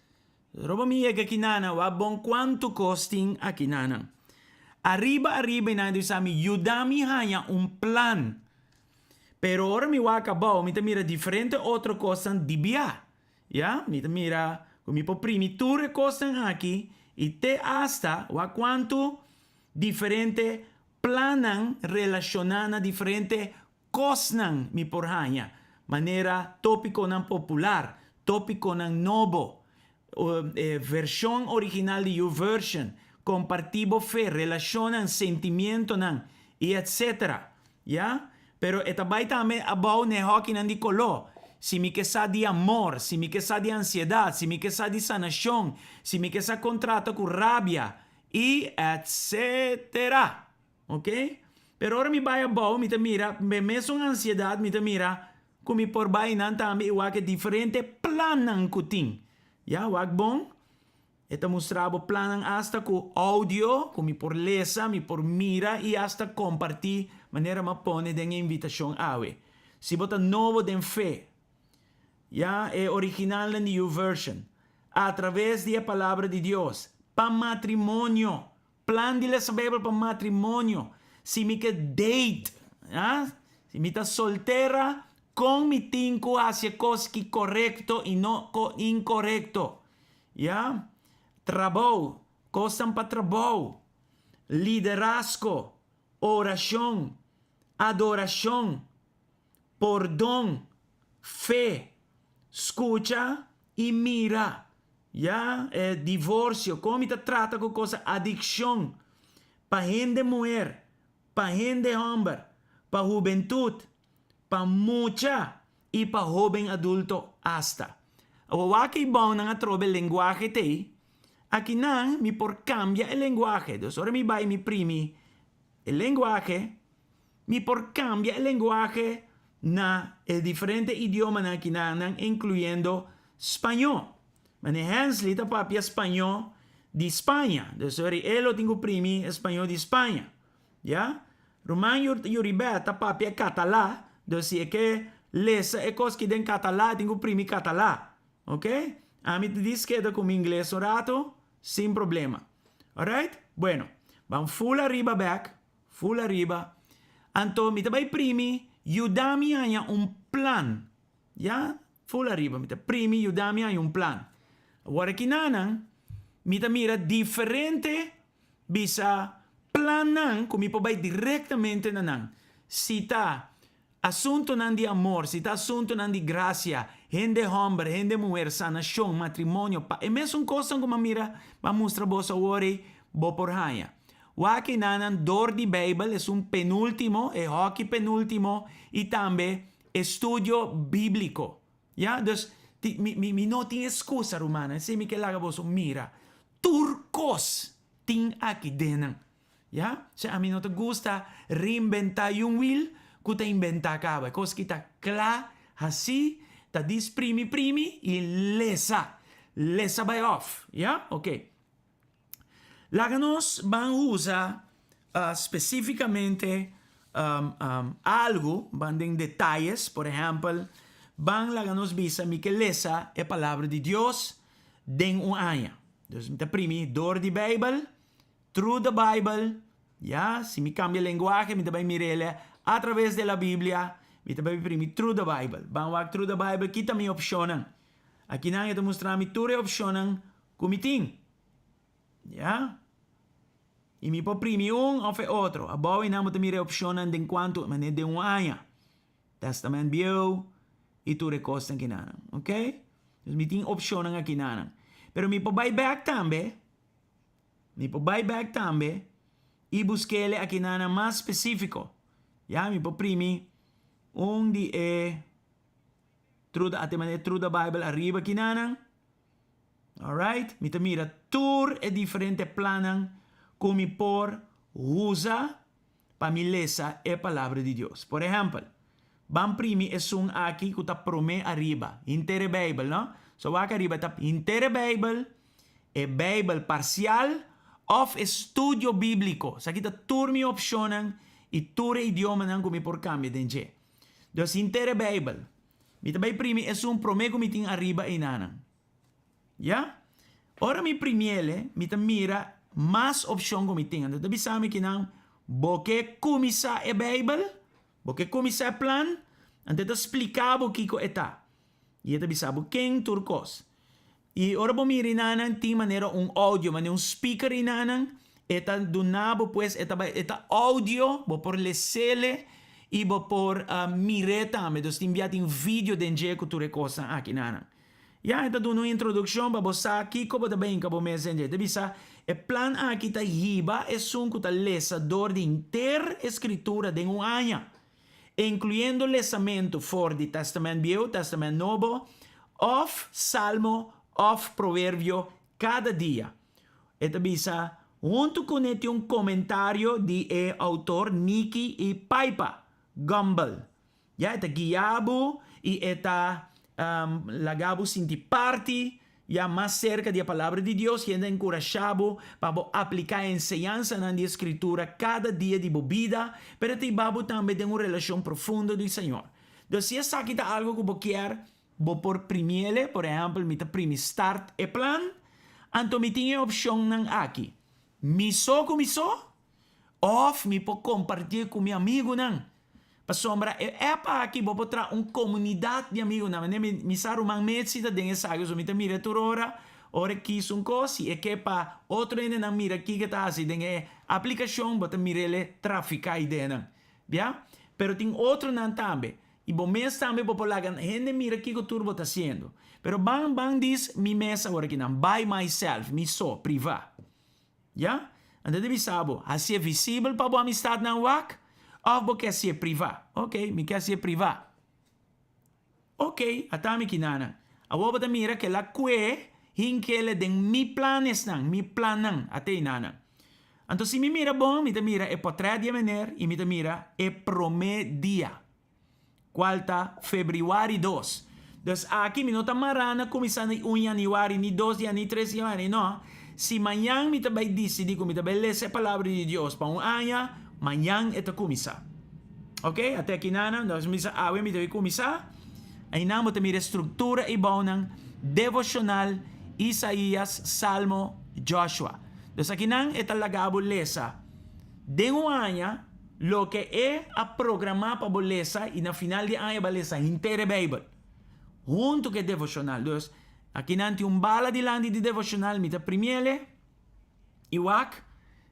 Roba mi yega akinana, wak bon kuantu kos tin akinana. Ariba ariba i nan a bisa mi, Yuda mi haña un plan. Pero ora mi wak abou, mi ta mira diferente otro kosnan di bia. Ya, mi ta mira ku mi por primi tur e kosnan aki i te asta wak kuantu diferente plannan relashoná na diferente Kosnan mi por haña, manera tópikonan popular, tópikonan nobo, e vershon original di YouVersion, kompartí bo fe, relashonnan, sentimientonan, i etcetera. Ya? Pero e ta bai tambe abou n'e hòkinan di koló. Si mi ke sa di amor, si mi ke sa di ansiedat, si mi ke sa di sanashon, si mi ke sa kon trata ku rabia, i etcetera. Ok? Pero ora mi bai abou mi ta mira me mesun ansiedad mi ta mira cu mi por bai nan tambe y wak e diferente plannan cu tin. Ya, wak bon. E ta mustra bo plannan hasta cu audio cu mi por lesa, mi por mira y hasta comparti manera mi a pone den e invitacion awe. Si bo ta nobo den fe, ya, e originalnan di YouVersion, a traves di e Palabra di Dios, pa matrimonio, Plan di lesa Bijbel pa matrimonio. Si mi ke date, ah, si mi ta soltera, kon mi tin ku hasi e kos ki korekto i no ko inkorekto? Ya. Trabou, kosnan pa trabou, liderazgo, orashon, adorashon. Pordon, fe, skucha i mira. Ya, e divorsio, kon mi ta trata ku kos adikshon, pa hende muher, pa hende hòmber, pa hubentut, pa mucha i pa hóben adulto asta. Awor wak ei bou nan atrobe lenguahe t'ei, akinan mi por kambia e lenguahe. Dus ora mi bai mi primi e lenguahe, Mi por cambia e lenguahe na e diferente idiomanan akinan, incluyendo spañó. Mane Hensley ta papia spañó di Spaña, dus ori e lo tin cu primi e spañó di Spaña. Ya? Ruman Yuribet ta papia catalá, dus si e ke lesa e cos ki den catalá e tin cu primi catalá. Ok? Ami ta dis keda cu mi ingles un rato, sin problema. Alright? Bueno, ban full ariba bek. Full ariba. Anto mi ta bai primi yuda mi haña un plan. Ya, full ariba. Mi ta primi yuda mi haña un plan. Awor aki nanan mi ta mira diferente bisa plannan ku mi por bai direktamente na nan. Si ta asuntonan di amor, si ta asuntonan di grasia, hende hòmber, hende muher, sanashon, matrimonio, pa e mesun kosnan ku mi a mira, mi a mustra boso awor ei, bo por haña. Wak enanan dor di Bijbel, esun penultimo, e hoki penultimo, i tambe estudio biblico. Ya, dus, ti, mi, mi, mi no tin excusa, rumannan, esei mi ke laga boso mira. Tur kos tin aki den nan. Ya, sea ami no ta gusta reinbenta yun wiel ku ta inbenta kaba. E kos ki ta kla hasi, ta dis primi primi i lesa. Lesa bai òf. Ya, oke. Laga nos ban usa spesífikamente algu, ban den detayes, por ehèmpel, ban laga nos bisa mi ke lesa e Palabra di Dios den un aña. Dus mi ta primi dor di Beibel, through the Bible, ya, si mi kambia lenguahe mi ta bai mir'el a traves de la Biblia, mi ta bai primi through the Bible. Ban wak through the Bible, kita mi opshonnan. Akinan e ta mustra mi tur e opshonnan ku mi tin. Ya. I mi por primi un òf e otro. Abou einan bo ta mira e opshonnan den kuantu manera den un aña. Tèstamènt Bieu i tur e kosnan kinanan. Oké? Dus mi tin opshonnan akinanan. Pero mi por bai bèk tambe. Mi por bai bèk tambe i busk'el akinanan mas spesífiko. Ya, mi por primi un di e Through the, ate manera Through the Bible ariba kinanan. Alright, mi ta mira tur e diferente plannan ku mi por usa pa mi lesa e Palabra di Dios. Por ehèmpel, ban primi esun aki ku ta promé ariba, henter e Beibel, no? So wak ariba ta henter e Beibel, e Beibel parsial òf e studio bíbliko. Esaki ta tur mi opshonnan i tur e idiomanan ku mi por kambia den dje. Dus henter e Beibel. Mi ta bai primi esun promé ku mi tin ariba einanan. Ya? Ora mi primiele, mi ta mira mas opshon ku mi tin. Anto ta bisa mi kinan, Bo ke kuminsá e Beibel? Bo ke kuminsá e plan? Anto e ta splika bo kiko e ta. I e ta bisa bo ken tur kos. I ora bo mira einanan tin manera un audio, manera un speaker einanan, e ta duna bo pues, e ta bai, e ta audio, bo por lesele i bo por mir'é tambe. Dus tin bia tin video den dje ku tur e kosnan aki nanan. Ya, e ta duna un introdukshon pa bo sa kiko bo ta beinka bo mes den dje. E ta bisa, e plan aki ta hiba esun ku ta lesa dor di henter e Skritura den un aña. Inkluyendo lesamentu for di Tèstamènt Bieu, Tèstamènt Nobo, òf Salmo òf Proverbio kada dia. E ta bisa, Huntu kuné tin un komentario di e outor Nicky i Piper Gumbel. Ya e ta guia bo i e ta laga bo sinti parti ya mas serka di e Palabra di Dios i e ta enkurashá bo pa bo apliká e enseñansanan di e Skritura kada dia di bo bida, pero e ta hiba bo tambe den un relashon profundo di Señor. Dus si esaki ta algu ku bo kier, bo por primiele, por ehèmpel mi ta primi start e plan, anto mi tin e opshonnan aki, Mi so ku mi so òf mi por kompartié ku mi amigunan. Pasobra e app aki bo por traha un komunidat di amigunan. Manera mi mi sa ruman Mitzi ta den esaki, so mi ta mira tur ora, ora e kis un kos, si e ke pa otro hendenan mira kiko e ta hasi den e aplikashon, bo ta mir'el e trafiká ideanan. Bia? Pero tin otronan tambe. I bo mes tambe bo por laga hende mira kiko tur bo ta hasiendo. Pero ban ban dis mi mes awor akinan, by myself, mi so, privá. Ya? Anto ta bisa bo, hasié visibel pa bo amistatnan wak òf bo ke hasié privá? Oke, mi ke hasié privá. Oke, ata mi kinanan. Awor bo ta mira ke la kue hinkele den mi planesnan, mi plannan, ata einanan. Anto si mi mira bon, mi ta mira e potrèt di e meneer i mi ta mira e promé dia. Cual ta Februari dos. Dus aki mi no ta mará na cuminsa ni un Januari, ni dos dia, ni tres Januari, no. Si mañan mi ta bay dicidi cu mi ta bay lesa e Palabra di Dios pa un aña, mañan e ta cuminsa. Ok, ate aki nan, nos mi bisa awe mi ta bay cuminsa. Aynan bo ta mira e structura y bounan, devocional, Isaías, Salmo, Joshua. Dus akinan e ta laga bo lesa den un aña Loke e a programá pa bo lesa i na final di aña bo a lesa henter e Beibel huntu ku e devoshonal. Dus, akinan tin un bala dilanti di devoshonal, mi ta primiel i wak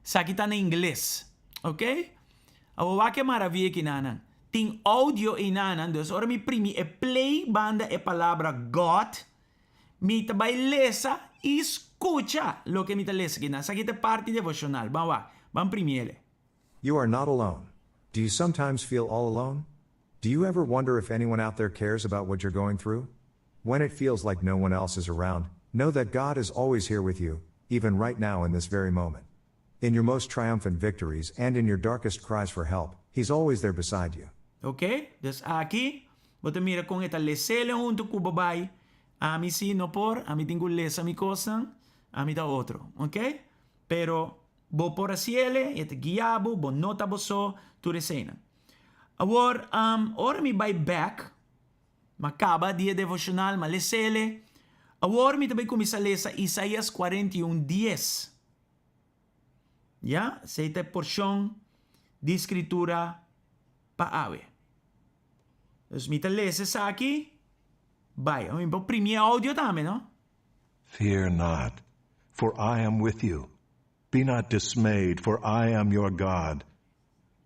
esaki ta na ingles. Oke? Awor wak e maravia kinanan. Tin audio einanan, dus ora mi primi e play banda e palabra God, mi ta bai lesa i skucha loke mi ta lesa kinan. Esaki ta e parti devoshonal. Ban wak, ban primiel. You are not alone. Do you sometimes feel all alone? Do you ever wonder if anyone out there cares about what you're going through? When it feels like no one else is around, know that God is always here with you, even right now in this very moment. In your most triumphant victories and in your darkest cries for help, He's always there beside you. Ok, dus aki bo ta mira kon e ta lesele huntu ku bo bai. Ami si no por, ami tin ku lesa mi kosnan, ami ta otro. Ok? Pero Bo por hasiele, e ta guia bo, bo no ta bo so, tur eseinan. Awor, ora mi bai bek, m'a kaba di e devoshonal, m'a lesele, awor mi ta bai kuminsá lesa Isaías 41 dies. Ya, esei ta e porshon di Skritura pa awe. Dus mi ta lesa esaki, bai. Mi por primi e oudio tambe, no? Fear not, for I am with you. Be not dismayed, for I am your God.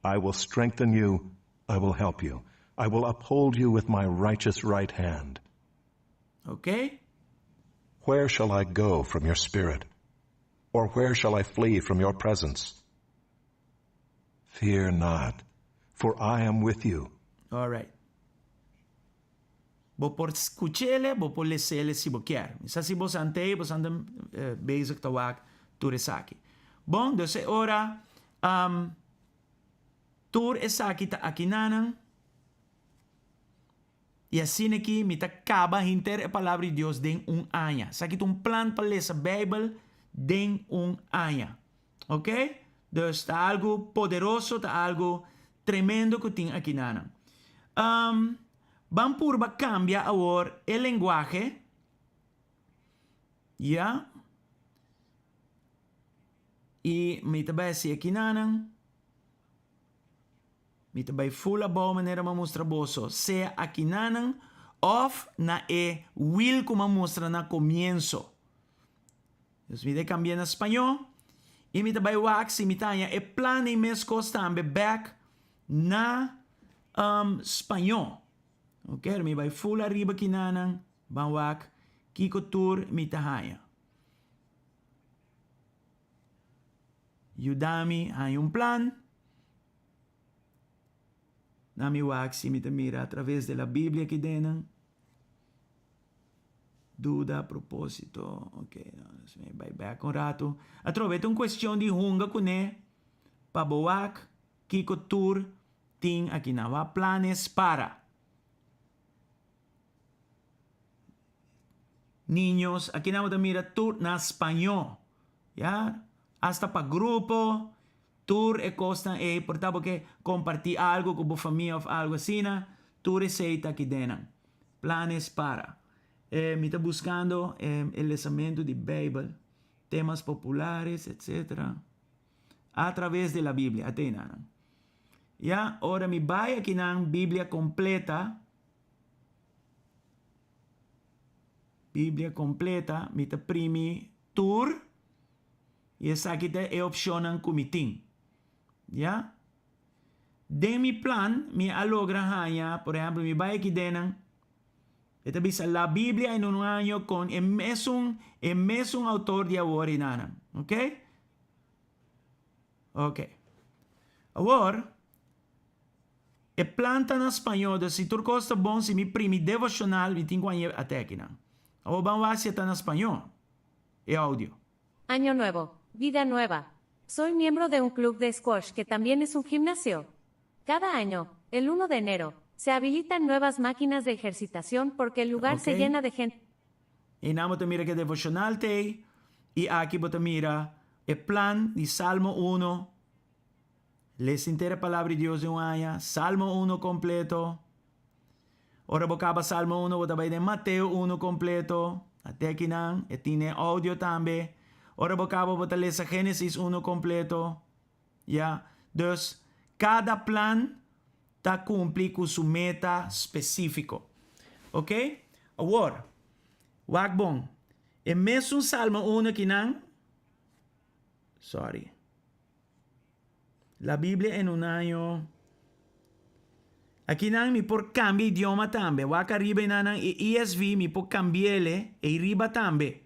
I will strengthen you, I will help you. I will uphold you with my righteous right hand. Okay? Where shall I go from your spirit? Or where shall I flee from your presence? Fear not, for I am with you. All right. Bo por skuch'ele, bo por les'ele si bo kier. Mi sa si bo san tei, bo san ta bezig ta wak tur esaki. Bon, dus e ora tur esaki ta akinanan, i asina aki mi ta kaba henter e Palabra di Dios den un aña. Esaki ta un plan pa lesa Beibel den un aña. Ok? Dus ta algu poderoso, ta algu tremendo ku tin akinanan. Ban purba kambia awor e lenguahe. Ya. I mi ta bai hasi akinanan. Mi ta bai ful abou manera mi a mustra boso, sea akinanan òf na e wil ku mi a mustra na komienso. Dus mi ta kambia na spañó i mi ta bai wak si mi ta haña e plan ei meskos tambe bèk na spañó. Oke, mi bai ful ariba kinanan, ban wak kiko tur mi ta haña. Yuda mi haña un plan. Na mi wak si mi ta mira atraves di la Biblia kidennan. Duda, propósito, ok, mi bai bek un ratu. Atrobe ta un cuestion di hunga kuné pa bo wak kiko tur tin akinan. Wak planes para. Niños, akinan bo ta mira tur na spañó, ya, hasta pa grupo, tur e kosnan ei, por ta bo ke kompartí algu ku bo famia òf algu asina, tur esei ta aki dennan. Planes para. E mi ta buskando e e lesamentu di Beibel, temas populares, etcetera, a traves di la Biblia, atenanan. Ya, ora mi bai akinan Biblia kompleta, Biblia kompleta, mi ta primi tur, i esaki ta e opshonnan ku mi tin. Ya. Den mi plan mi a logra haña, por ehempel mi bai aki den nan, e ta bisa La Biblia en un año con e mesun autor di awor einan. Ok? Ok. Awor, e plan ta na spañó, dus si tur kos ta bon, si mi primi devoshonal, mi tin ku at'é akinan. Awor ban wak si ta na spañó, e audio. Año nuevo, vida nueva. Soy miembro de un club de squash que también es un gimnasio. Cada año, el 1 de enero, se habilitan nuevas máquinas de ejercitación porque el lugar se llena de gente. Einan bo ta mira ku devoshonal t'ei i aki bo ta mira e plan di Salmo 1. Lesa henter palabra di Dios den un aña. Salmo 1 kompleto. Ora bo kaba Salmo 1, bo ta bai Mateo 1 kompleto. At'é akinan, e tin audio tambe. Ora bo kaba, bo ta lesa Génesis 1 kompleto. Ja, dus kada plan ta kumpli ku su meta spesífiko. Ok? Awor, wak bon. E mesun Salmo 1 akinan. Sorry. La Biblia en un año. Akinan mi por kambia idioma tambe. Wak ariba einan e ESV mi por kambi'é ei riba tambe.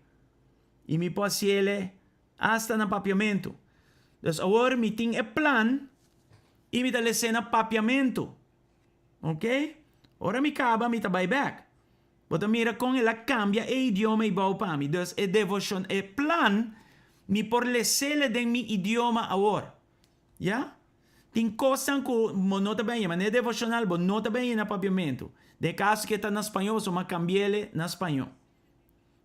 I mi por hasié hasta na papiamentu. Dus awor mi tin e plan i mi ta les'é na papiamentu. Ok? Ora mi kaba, mi ta bai back. Bo ta mira kon el a kambia e idioma ei pa mi. Dus e devoshon, e plan, mi por les'é den mi idioma awor. Ja? Tin kos ku no ta bon, ma e devoshonal bo no ta bon na papiamentu. Den kaso ku ta na spañó, so m'a kambi'é na spañó.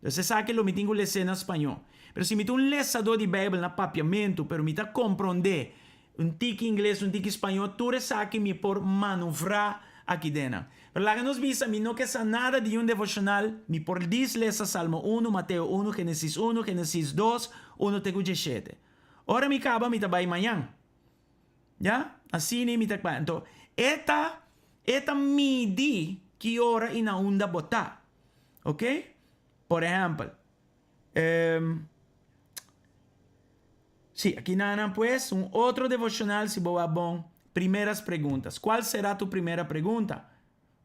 Bo sa ku lo mi tin ku lesa na spañó. Pero si mi ta un lesadó di Beibel na papiamentu, pero mi ta komprondé un tiki ingles, un tiki spañó, tur sa ku mi por manobrá aki den. Pero laga nos bisa, mi no ke nada di un devoshonal, mi por djis lesa Salmo 1, Mateo 1, Génesis 1, Génesis 2, 1 te 7. Ora mi kaba, mi ta bai mañan. Ja? Asina mi ta Anto, e ta midi ki ora i na unda bo ta. Ok? Por ehèmpel, sí, akinan pues, un otro devoshonal, si bo bon, primeras preguntas. ¿Cuál será tu primera pregunta?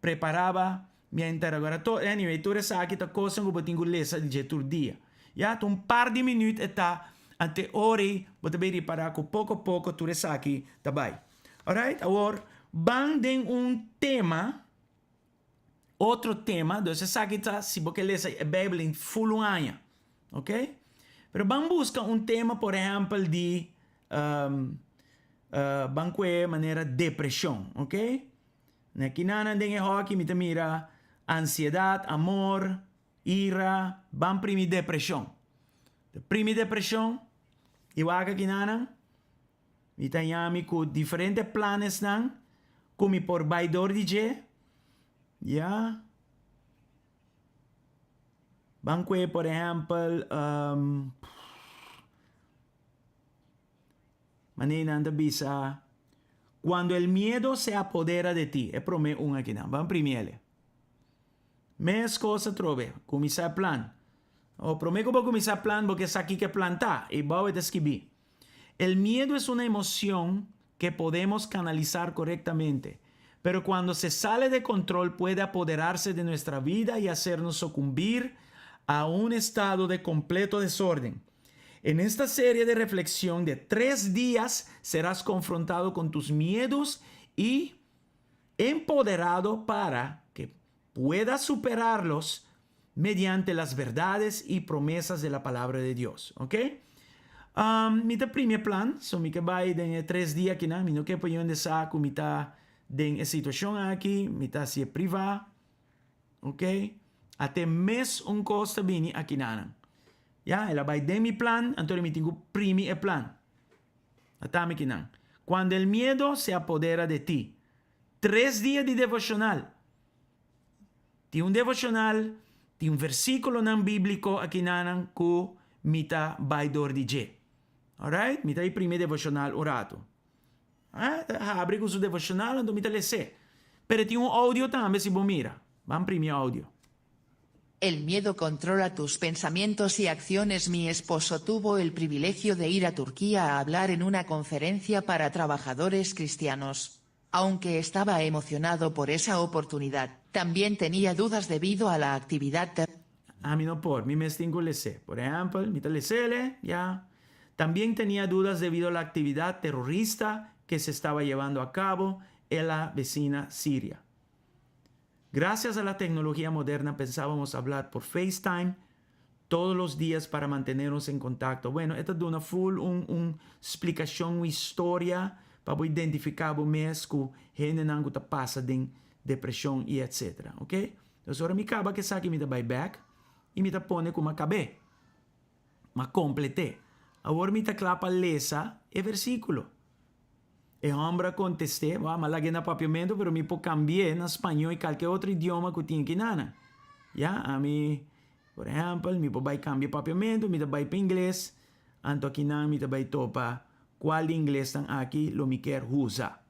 Preparaba mi interrogatorio. Anyway, tur esaki ta kos ku bo tin ku lesa di tur dia. Ja, un par di minüt ta ante ora bo ta ripará ku poko poko tur esaki ta bai. Alright? Awor, ban den un tema, otro tema, dus esaki ta si bo ke lesa e Beibel den full un aña. Ok? Pero ban buska un tema, por ehèmpel, di ban kue manera depreshon, ok? Akinan den e hoki mi ta mira ansiedat, amor, ira, ban primi depreshon. Primi depreshon, i wak akinan, mi ta yami ku diferente plannan ku mi por bai dor di dje, ja. Ban kue, por ehèmpel, manera nan ta bisa, "Cuando el miedo se apodera de ti". E promé un akinan. Ban primi'é. Mes kos atrobe, kuminsá plan. O promé ku kuminsá plan, pasobra esaki ku plan ta, i bai skirbi. El miedo es una emoción que podemos canalizar correctamente, pero cuando se sale de control puede apoderarse de nuestra vida y hacernos sucumbir a un estado de completo desorden. En esta serie de reflexión de 3 días serás confrontado con tus miedos y empoderado para que puedas superarlos mediante las verdades y promesas de la palabra de Dios. ¿Ok? Mi ta primi plan, so mi ke bai den 3 dia akinan, mi no ke pa hende sa ku mi ta den e situashon aki, mi ta hasié privá, ok? At'é mesun kos ta bini akinan. Ja, el a bai den mi plan, anto mi tin ku primi e plan. Ata mi akinan. "Cuando el miedo se apodera de ti". 3 dia di devoshonal. Tin un devoshonal, tin un versíkulonan bíbliko akinan ku mi ta bai dor di dje. Alright? Mi ta primi devoshonal un ratu. Ah, habri ku su devoshonal, anto mi ta les'é. Pero tin un audio tambe si bo mira. Ban primi audio. El miedo controla tus pensamientos y acciones. Mi esposo tuvo el privilegio de ir a Turquía a hablar en una conferencia para trabajadores cristianos. Aunque estaba emocionado por esa oportunidad, también tenía dudas debido a la actividad Ami no por, mi mes tin ku les'é. Por ehèmpel, mi ta les'é, ya. También tenía dudas debido a la actividad terrorista que se estaba llevando a cabo en la vecina Siria. Gracias a la tecnología moderna pensábamos hablar por FaceTime todos los días para mantenernos en contacto. Bueno, e ta duna full un, un splikashon, un historia pa bo identifiká bo mes ku hendenan ku ta pasa den depreshon i etc. Ok? Dus ora mi kaba ku esaki mi ta bai bèk i mi ta pone ku m'a kab'é. M'a komplet'é. Awor mi ta kla pa lesa e versíkulo. E hòmber a kontest'é, Wou, m'a lag'é na papiamentu, pero mi por kambi'é na spañó i kalke otro idioma ku tin aki nan. Ya, ami, por ehèmpel, mi por bai kambia papiamentu, mi ta bai pa ingles, anto akinan mi ta bai topa kual di inglesnan aki lo mi kier usa.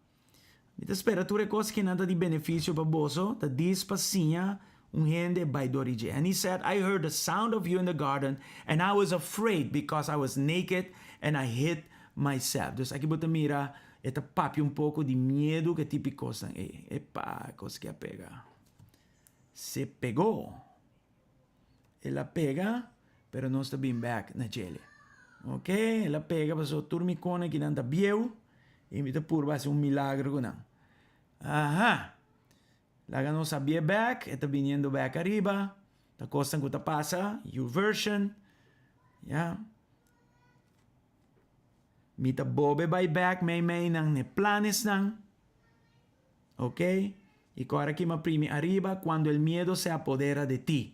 Mi ta spera tur e kos kinan ta di benefisio pa boso, ta dis pa siña un hende bai dor di dje. And he said, I heard the sound of you in the garden, and I was afraid because I was naked and I hid myself. Dus aki bo ta mira, e ta papia un poko di miedu ku e tipo di kosnan ei. Epa, kos ku a pega. Se pegó. El a pega, pero nos ta bin bèk na djele. Ok, el a pega pasobra tur mi kona kinan ta bieu i mi ta purba hasi un milagro ku nan. Aha! Laga nos habié bèk, e ta biniendo bèk ariba. Ta kosnan ku ta pasa, YouVersion, ya. Mi ta bobe bai bèk meimei nan n'e planesnan. Ok? I ku ora ki mi a primi ariba, cuando el miedo se apodera de ti.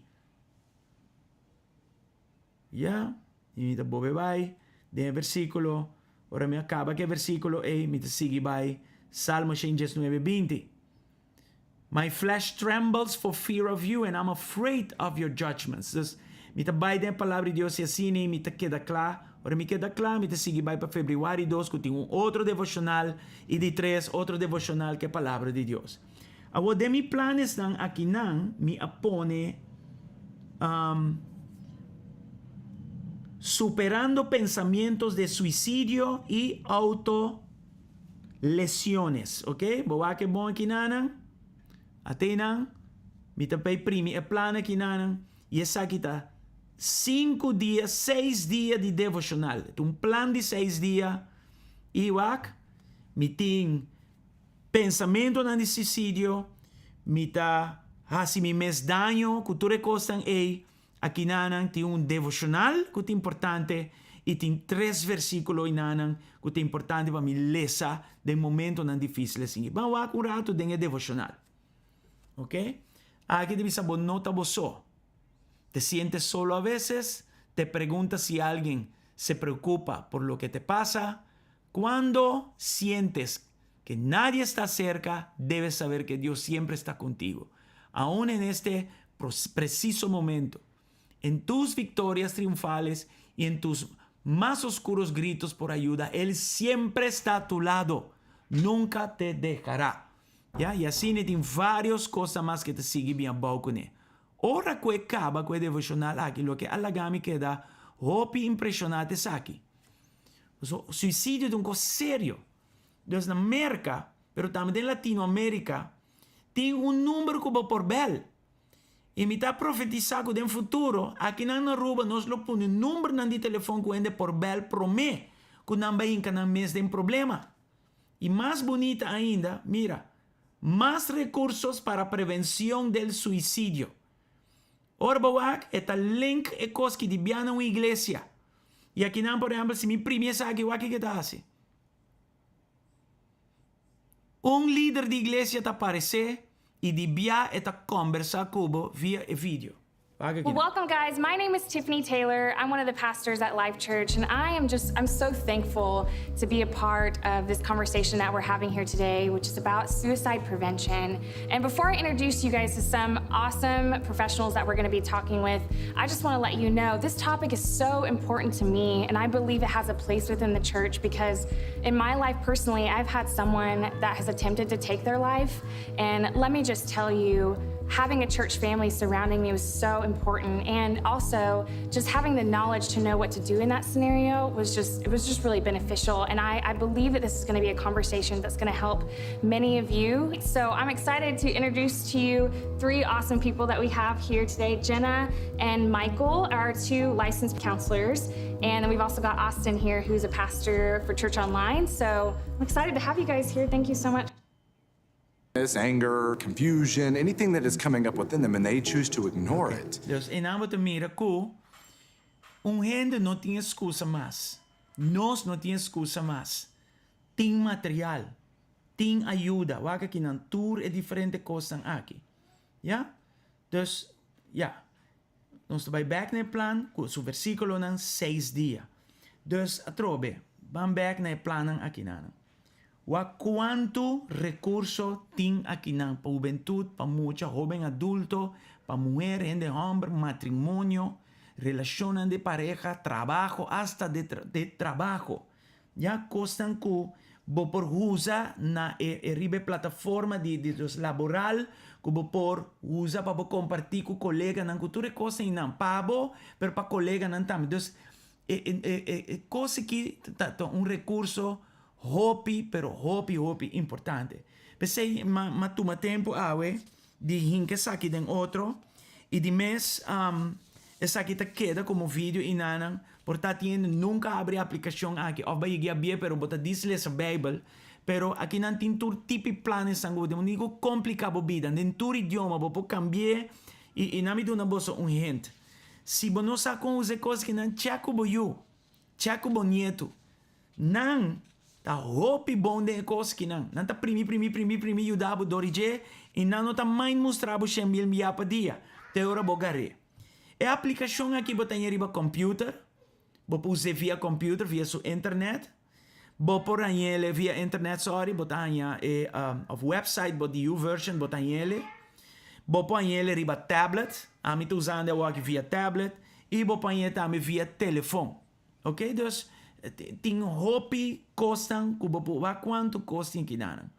Ya, i mi ta bobe bai den e versíkulo. Ora mi a kaba ku e versíkulo ei, mi ta sigui bai Salmo 119, 20. My flesh trembles for fear of you and I'm afraid of your judgments. Dus, mi ta bai den e palabra di Dios i asina mi ta keda kla. Ora mi keda kla, mi ta sigui bai pa febrüari 2 ku tin un otro devoshonal i di tres otro devoshonal ku e palabra di Dios. Awor den mi planesnan akinan mi a pone superando pensamientos de suicidio i auto lesiones. Ok, bo wak e bon akinanan? Atenan, mi ta pei primi e plan akinanan i esaki ta 5 dia, 6 dia di devoshonal. Ta un plan di 6 dia i wak, mi tin pensamentonan di suisidio, mi ta hasi mi mes daño ku tur e kosnan ei. Akinanan tin un devoshonal ku ta importante i tin tres versíkulo inanan ku ta importante pa mi lesa den momentonan difísil asina. Ban wak un ratu den e devoshonal. Ok? Aki ta bisa bo no ta bo so. Te sientes solo a veces? Te preguntas si alguien se preocupa por lo que te pasa? Cuando sientes que nadie está cerca, debes saber que Dios siempre está contigo. Aún en este preciso momento, en tus victorias triunfales y en tus más oscuros gritos por ayuda, Él siempre está a tu lado. Nunca te dejará. Ya? I asina tin varios kos mas ku ta sigui bin abou kuné. Ora ku e kaba ku e devoshonal aki, loke a laga mi keda hopi impreshoná ta esaki. So, suisidio ta un kos serio. Dus na Merka, pero tambe na Latinoamérika, tin un number ku bo por bel. I mi ta profetisá ku den futuro, aki na Aruba, nos lo pone number di telefòn ku hende por bel promé ku nan bai hinka nan mes den problema. I mas bunita ainda, mira, mas recursos para prevención del suicidio. Ora bo wak, e ta link e kos ki di bia na un iglesia. I akinan, por ehèmpel, si mi primi esaki, wak kiko ta hasi? Un lider di iglesia ta aparesé i di bia e ta kombersá ku bo via e video. Well, welcome, guys. My name is Tiffany Taylor. I'm one of the pastors at Life Church, and I am just, I'm so thankful to be a part of this conversation that we're having here today, which is about suicide prevention. And before I introduce you guys to some awesome professionals that we're going to be talking with, I just want to let you know this topic is so important to me, and I believe it has a place within the church because in my life personally, I've had someone that has attempted to take their life. And let me just tell you, Having a church family surrounding me was so important and also just having the knowledge to know what to do in that scenario was just it was just really beneficial and I, I believe that this is going to be a conversation that's going to help many of you. So I'm excited to introduce to you three awesome people that we have here today. Jenna and Michael are two licensed counselors and then we've also got Austin here who's a pastor for Church Online. So I'm excited to have you guys here. Thank you so much. Anger, confusion, anything that is coming up within them, and they choose to ignore it. Dus einan bo ta mira ku un hende no tin excusa mas. Nos no tin excusa mas. Tin material, tin ayuda. Wak aki nan tur e diferente kosnan aki. Ya? Dus, ya. Nos ta bai bek na e plan ku su versikulonan seis dia. Dus atrobe, ban bek na e plannan akinan. Wak kuantu rekurso tin akinan pa hubentut, pa mucha, hoben adulto, pa muher, hende hòmber, matrimonio, relashonnan di pareha, trabaho, asta di di trabaho. Ya kosnan ku bo por usa na e e riba e plataforma di di dus laboral ku bo por usa pa bo kompartí ku koleganan ku tur e kosnan einan pa bo pero pa koleganan tambe. Dus e e e e e kos aki ta ta un rekurso hopi pero hopi hopi importante. P'esei m'a m'a tuma tempu awe di hinka esaki den otro y di mes esaki ta keda como video y nanan por ta tin hende nunca a habri e aplicacion aki of bay yega bie pero bo ta dis lesa bijbel pero aki nan tin tur tipo y planesnan cu bo tin bo no tin cu complica bo bida den tur idioma bo por cambie y y nan mi duna boso un hint si bo no sa con usa e cos aki nan check cu bo yu check cu bo nieto Nan ta hopi bon den e kos kinan. Nan ta primi, primi, primi, primi yuda bo dor di dje i nan no ta mind mustra bo shen mil bia pa dia te ora bo gar'é. E aplikashon aki bo ta haña riba computer, bo por us'é via computer, via su internet. Bo por hañ'el via internet, sorry, bo ta haña e of website bo di YouVersion bo ta hañ'el. Bo por hañ'el riba tablet, ami ta usando awor aki via tablet, i bo por hañ'é tambe via telefon. Ok dus tin hopi kosnan ku bo por wak kuantu kos tin kidanan.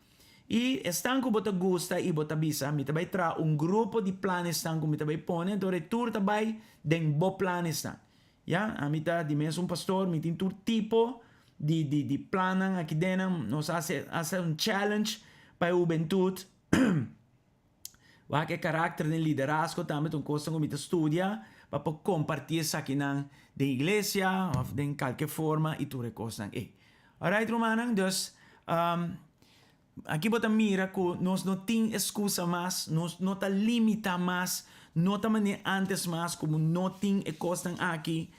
I esnan ku bo ta gusta i bo ta bisa mi ta bai traha un grupo di planesnan ku mi ta bai pone anto e tur ta bai den bo planesnan. Ya ami ta di mes un pastor mi tin tur tipo di di di plannan aki dennan nos a hasi hasta un challenge pa e hubentut. Wak e karakter den liderazgo tambe ta un kosnan ku mi ta studia pa por kompartí esakinan den iglesia òf den kalke forma i tur e kosnan ei. Alright rumannan, dus aki bo ta mira ku nos no tin eskusa mas, nos no ta limitá mas, no ta manera ántes mas ku bo no tin e kosnan aki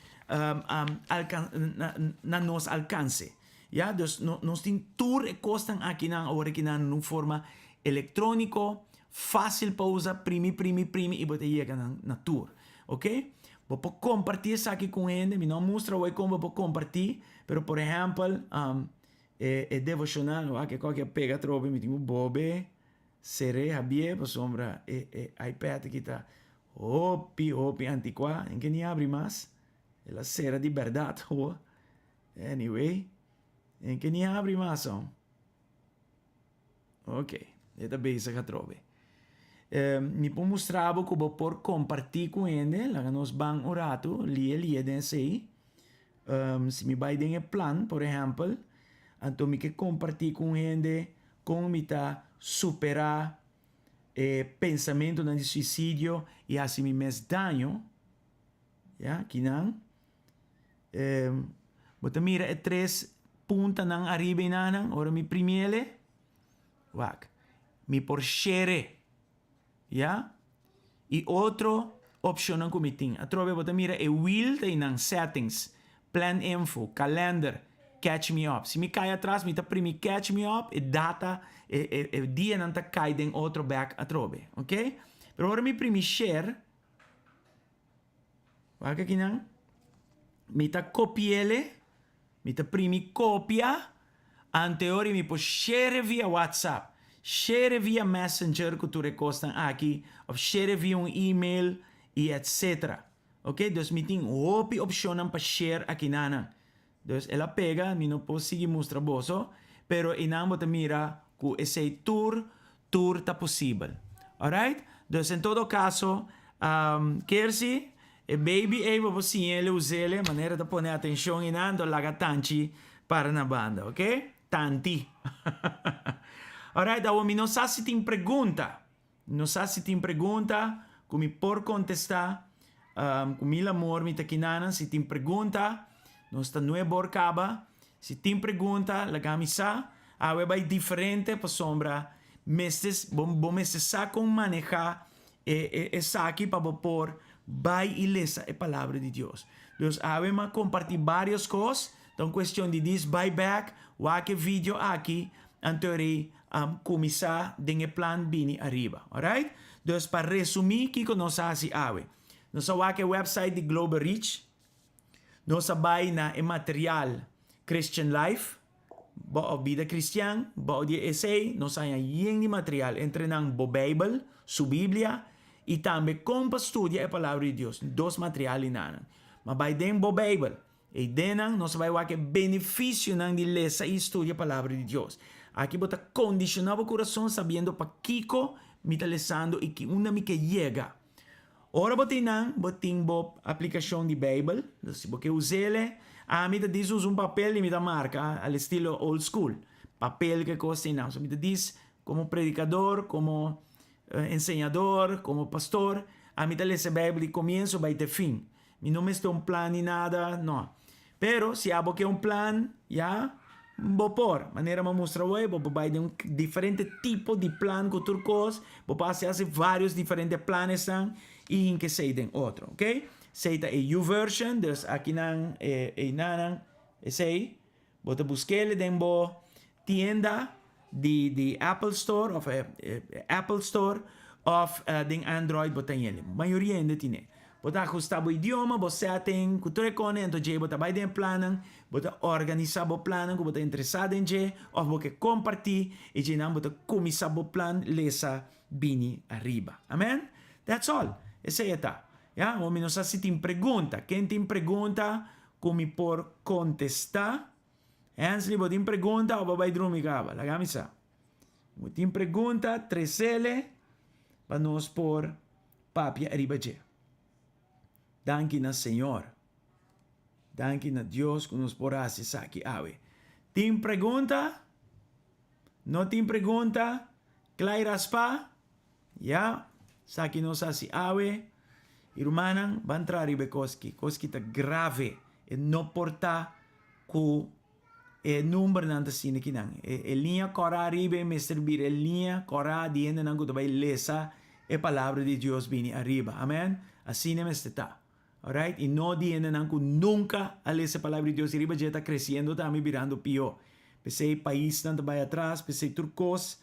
na nos alkanse. Ya, dus nos tin tur e kosnan akinan awor akinan na un forma elektróniko, fásil pa usa, primi, primi, primi i bo ta yega nan na tur. Oke? Bo por kompartí esaki ku un hende, mi no a mustra awor kon bo por kompartí, pero por ehèmpel, e e devoshonal, wak e kòke a pega atrobe, mi tin ku bobe, ser'é, habié, pasobra e e iPad aki ta hopi, hopi antikuá, en ke ni habri mas, el a sera di bèrdat awor. Anyway, en ke ni habri mas oh. Ok, e ta bezig atrobe. Eh, mi por mustra bo ku bo por kompartí ku hende, laga nos ban un ratu, lie lie den esei. Um, si mi bai den e plan, por ehèmpel, anto mi ke kompartí ku un hende kon mi ta superá e pensamentunan di suisidio i hasi mi mes daño, ya, kinan. Bo ta mira e tres puntanan ariba einanan ora mi primiele? Wak, mi por shere, ya? I otro opshonnan ku mi tin. Atrobe bo ta mira e wiel ta einan, settings, plan info, kalender, catch me up. Si mi kai atras mi ta primi catch me up, e data, e e e dianan ta kai den otro bek atrobe, oke? Pero ora mi primi share. Wak akinan. Mi ta kopi'ele, mi ta primi kopia, anteori mi por shere via WhatsApp, shere via Messenger ku tur e kosnan aki, òf shere via un email i etsetera. Oke, dus mi tin hopi opshonnan pa share akinanan. Dus el a pega, mi no por sigui mustra boso, pero einan bo ta mira ku esei tur, tur ta posibel. Alright? Dus en todo kaso, Kersi, e baby ei bo por siñ'ele us'ele manera ta pone atenshon i nan, laga Tanchi para na banda, ok? Tanti. Alright, awor mi no sa si tin pregunta. Mi no sa si tin pregunta ku mi por kontestá. Ku mil amor mi ta kinanan. Si tin pregunta, nos ta nuebor kaba. Si tin pregunta, laga mi sa. Awe bai diferente pasobra mester, bo, bo mester sa kon manehá e, e, esaki pa bo por bai i lesa e Palabra di Dios. Dus awe mi a kompartí vários kos. Ta un kuestion di dis bai bèk, wak e video aki, anto rei kuminsá den e plan bini ariba. Alright? Dus pa resumí kiko nos a hasi awe. Nos a wak e website di Global Reach. Nos a bai na e material Christian Life, bo bida kristian, bou di esei nos a haña yen di material, entre nan bo Beibel, su Biblia, i tambe kon pa studia e Palabra di Dios, dos material di nan. Ma bai den bo Beibel, ei den nan nos a bai wak e benefisionan di lesa i studia Palabra di Dios. Aki bo ta kondishoná bo kurason sabiendo pakiko mi ta lesando i ki unda mi ke yega. Ora bo tin nan, bo tin bo aplikashon di Beibel. Si bo ke us'el, ami ta dis usa un papel i mi ta marka al estilo old school. Papel ke kos tin nan. So mi ta dis komo predikador, komo enseñador, komo pastor, ami ta lesa e Beibel di komienso bai te fin. Mi no mester un plan ni nada, no. Pero si abo ke un plan, ya, bo por. Manera mi a mustra awor, bo por bai den un diferente tipo di plan ku tur kos. Bo por hasi hasi varios diferente planesnan i hinka esei den otro, ok? Esei ta e YouVersion, dus akinan e einanan esei. Bo ta busk'el den bo tienda di di Apple Store of Apple Store of den Android bo ta hende. Mayoria hende tine. Bo ta ahusta bo idioma, bo setting ku tur e kone anto dje bo ta bai den e plannan, bo ta organisa bo plannan ku bo ta interesa den dje of bo ke komparti i dje nan bo ta kuminsa bo plan lesa bini ariba. Amen? That's all. Esei e ta. Ya, awor mi no sa si tin pregunta. Ken tin pregunta ku mi por kontestá? Hensley, bo tin pregunta o bo bai drumi kaba? Laga mi sa. Bo tin pregunta, tresele pa nos por papia ariba dje. Danki na Señor. Danki na Dios ku nos por hasi esaki awe. Tin pregunta? No tin pregunta? Klai raspá? Ya, esaki nos hasi awe. I rumannan, ban tra riba e kos ki. Kos ki ta grave. E no por ta ku e numbernan ta asina kinan. E, e liña kòrá ariba e mester bira e liña kòrá di hendenan ku ta bai lesa e palabra di Dios bini ariba. Amen? Asina e mester ta. Alright? I no di hendenan ku nunka a lesa e palabra di Dios i riba dje ta kresiendo tambe birando pió. P'esei paisnan ta bai atras, p'esei tur kos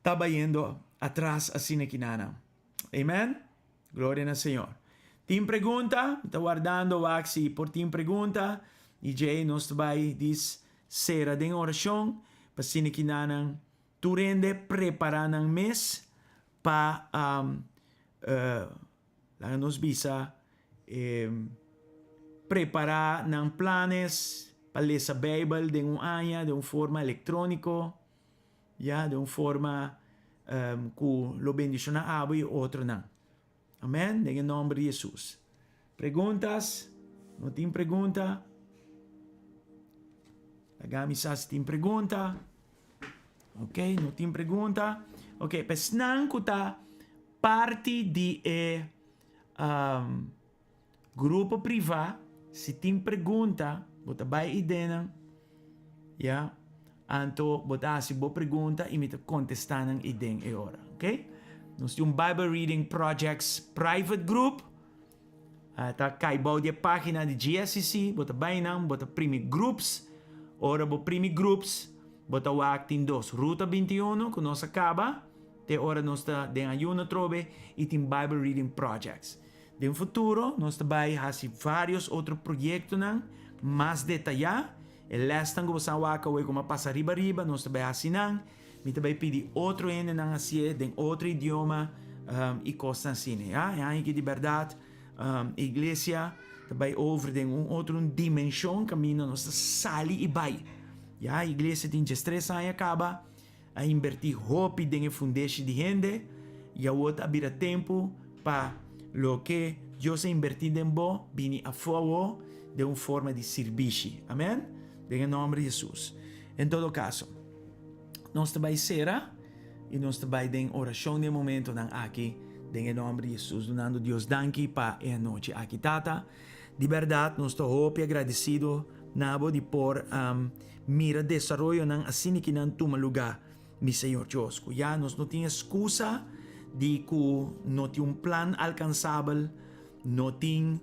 ta bayendo atras asina kinanan. Amen? Gloria na Señor. Tin pregunta? Mi ta wardando wak si por tin pregunta i djei nos ta bai dis sera den orashon pa asina kinanan tur hende prepara nan mes pa Laga nos bisa e prepará nan planes pa lesa Beibel den un aña den un forma elektróniko, ya, den un forma ku lo bendishoná abo i otronan. Amèn, den e nòmber di Hesus. Preguntas? No tin pregunta? Laga mi sa si tin pregunta. Ok, no tin pregunta. Ok, pa esnan ku ta Parti di e grupo privá, si tin pregunta, bo ta bai idenan, ya, anto bo ta hasi bo pregunta i mi ta kontestá nan iden e ora, ok? Nos tin un Bible Reading Projects private group, ta kai bou di e página di GSCC, bo ta bai nan, bo ta primi groups, ora bo primi groups, bo ta wak tin dos, Ruta 21 ku nos a kaba, Te ora nos ta den ayuno atrobe y tin Bible Reading Projects. Den futuro nos ta bay haci varios otro proyectonan mas detaya. E lesnan cu bo sa wak awe como a pasa riba riba nos ta bay haci nan. Mi ta bay pidi otro hendenan hacié den otro idioma y cosnan asina. Ya, e aña aki di berdad e iglesia ta bay over den un otro dimension caminda nos ta sali y bay. Ya, iglesia tin diestres aña caba. A inbertí hopi den e fundeshi di hende. I awor ta bira tempu pa loke Dios a inbertí den bo bini afó awor den un forma di sirbishi. Amen? Den e nòmber di Hesus. En todo kaso, nos ta bai sera i nos ta bai den orashon den e momentonan aki den e nòmber di Hesus, dunando Dios danki pa e anochi aki. Tata, di bèrdat nos ta hopi agradesido na bo di por mira desaroyonan asina ki nan tuma lugá. Mi Señor Dios, ku ya nos no tin eskusa di ku no tin un plan alkansabel, no tin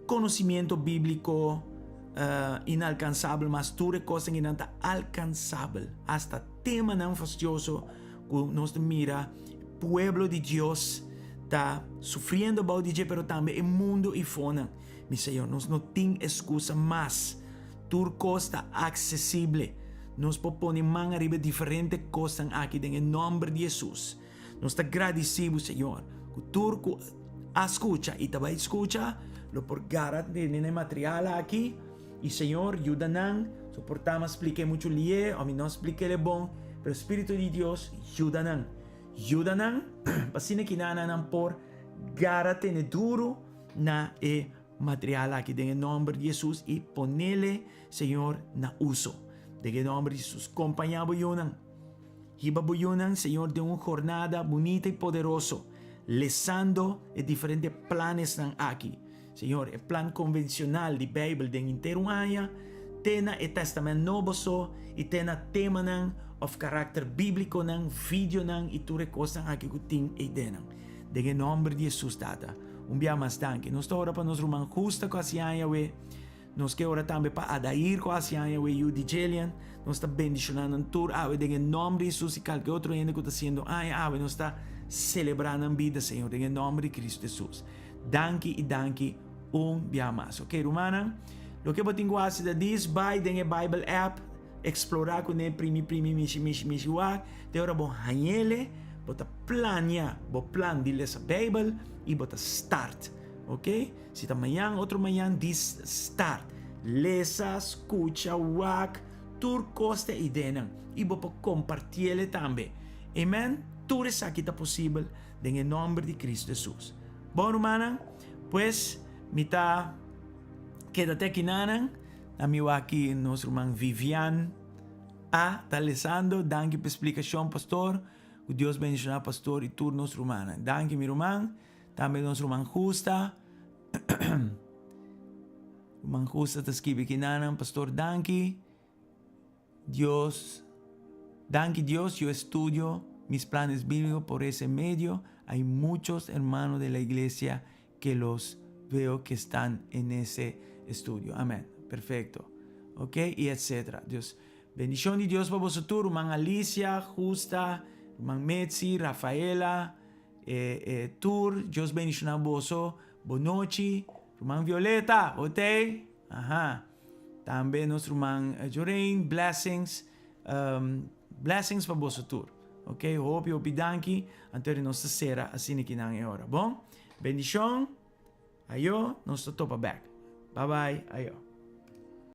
konosimiento bíbliko inalkansabel, mas tur e kosnan kinan ta alkansabel, asta temanan fastioso ku nos ta mira pueblo di Dios ta sufriendo bou di dje, pero tambe e mundu ifonan. Mi Señor, nos no tin eskusa mas. Tur kos ta aksesible. Nos por pone man ariba e diferente kosnan aki den e nòmber di Hesus. Nos ta gradisí bo, Señor, ku tur ku a skucha i ta bai skucha lo por gara tene na e material aki. I, Señor, yuda nan. Soportá mi a splik'é muchu lié òf mi no a splik'é bon, pero Spiritu di Dios yuda nan. Yuda nan pa asina kinanan nan por gara tene duru na e material aki den e nomber di Hesus i ponele, Señor, na uso. Den e nomber di Hesus, kompañá bo yunan. Hiba bo yunan, Señor, den un jornada bunita i poderoso, lesando e diferente planesnan aki. Señor, e plan konvenshonal di Beibel den henter un aña, te na e Tèstamènt Nobo so i te na temanan òf karakter bíblikonan, videonan i tur e kosnan aki ku tin eidenan. Den e nomber di Hesus, Tata. Un bia mas danki. Nos ta ora pa nos ruman Justa ku hasi aña awe. Nos ke ora tambe pa Adair ku hasi aña awe, yu di Jelian. Nos ta bendishoná nan tur awe den e nòmber di Hesus i kalke otro hende ku ta siendo aña awe nos ta selebrá nan bida, Señor, den e nòmber di Kristu Hesus. Danki i danki un bia mas. Oke, rumannan, loke bo tin ku hasi ta dis, bai den e Bible app, Explorá kuné primi primi mishi mishi mishi wak te ora bo hañ'ele, bo ta plania bo plan di lesa Bijbel i bo ta start. Ok? Si ta mañan otro mañan dis start. Lesa, skucha, wak, tur kos ta idenan i bo por kompartiele tambe. Amen? Tur esaki ta posibel den e nòmber di Kristu Hesus. Bon rumannan, pues mi ta keda te akinanan. Amigo aki nos ruman Vivian A ta lesando. Danki pa e splikashon pastor. Ku Dios bendishoná pastor i tur nos rumannan. Danki mi ruman. Tambe nos ruman Justa. Ruman Justa ta skibi kinanan. Pastor danki. Dios Danki Dios yo estudio mis planes bíblicos por ese medio. Hay muchos hermanos de la iglesia que los veo que están en ese estudio. Amén. Perfecto. Ok, y etcétera. Dios, bendición di Dios pa boso tur, ruman Alicia, Justa, ruman Metzi, Rafaela, eh, eh, tur. Dios bendiciona boso. Bonochi, ruman Violeta, bo t'ey? Aha. Tambe nos ruman Jorain, blessings, um, blessings pa boso tur. Ok, hopi hopi danki. Anto nos ta sera asina kinan e ora. Bon? Bendishon. Ayo, nos ta topa bek. Bye bye, ayo.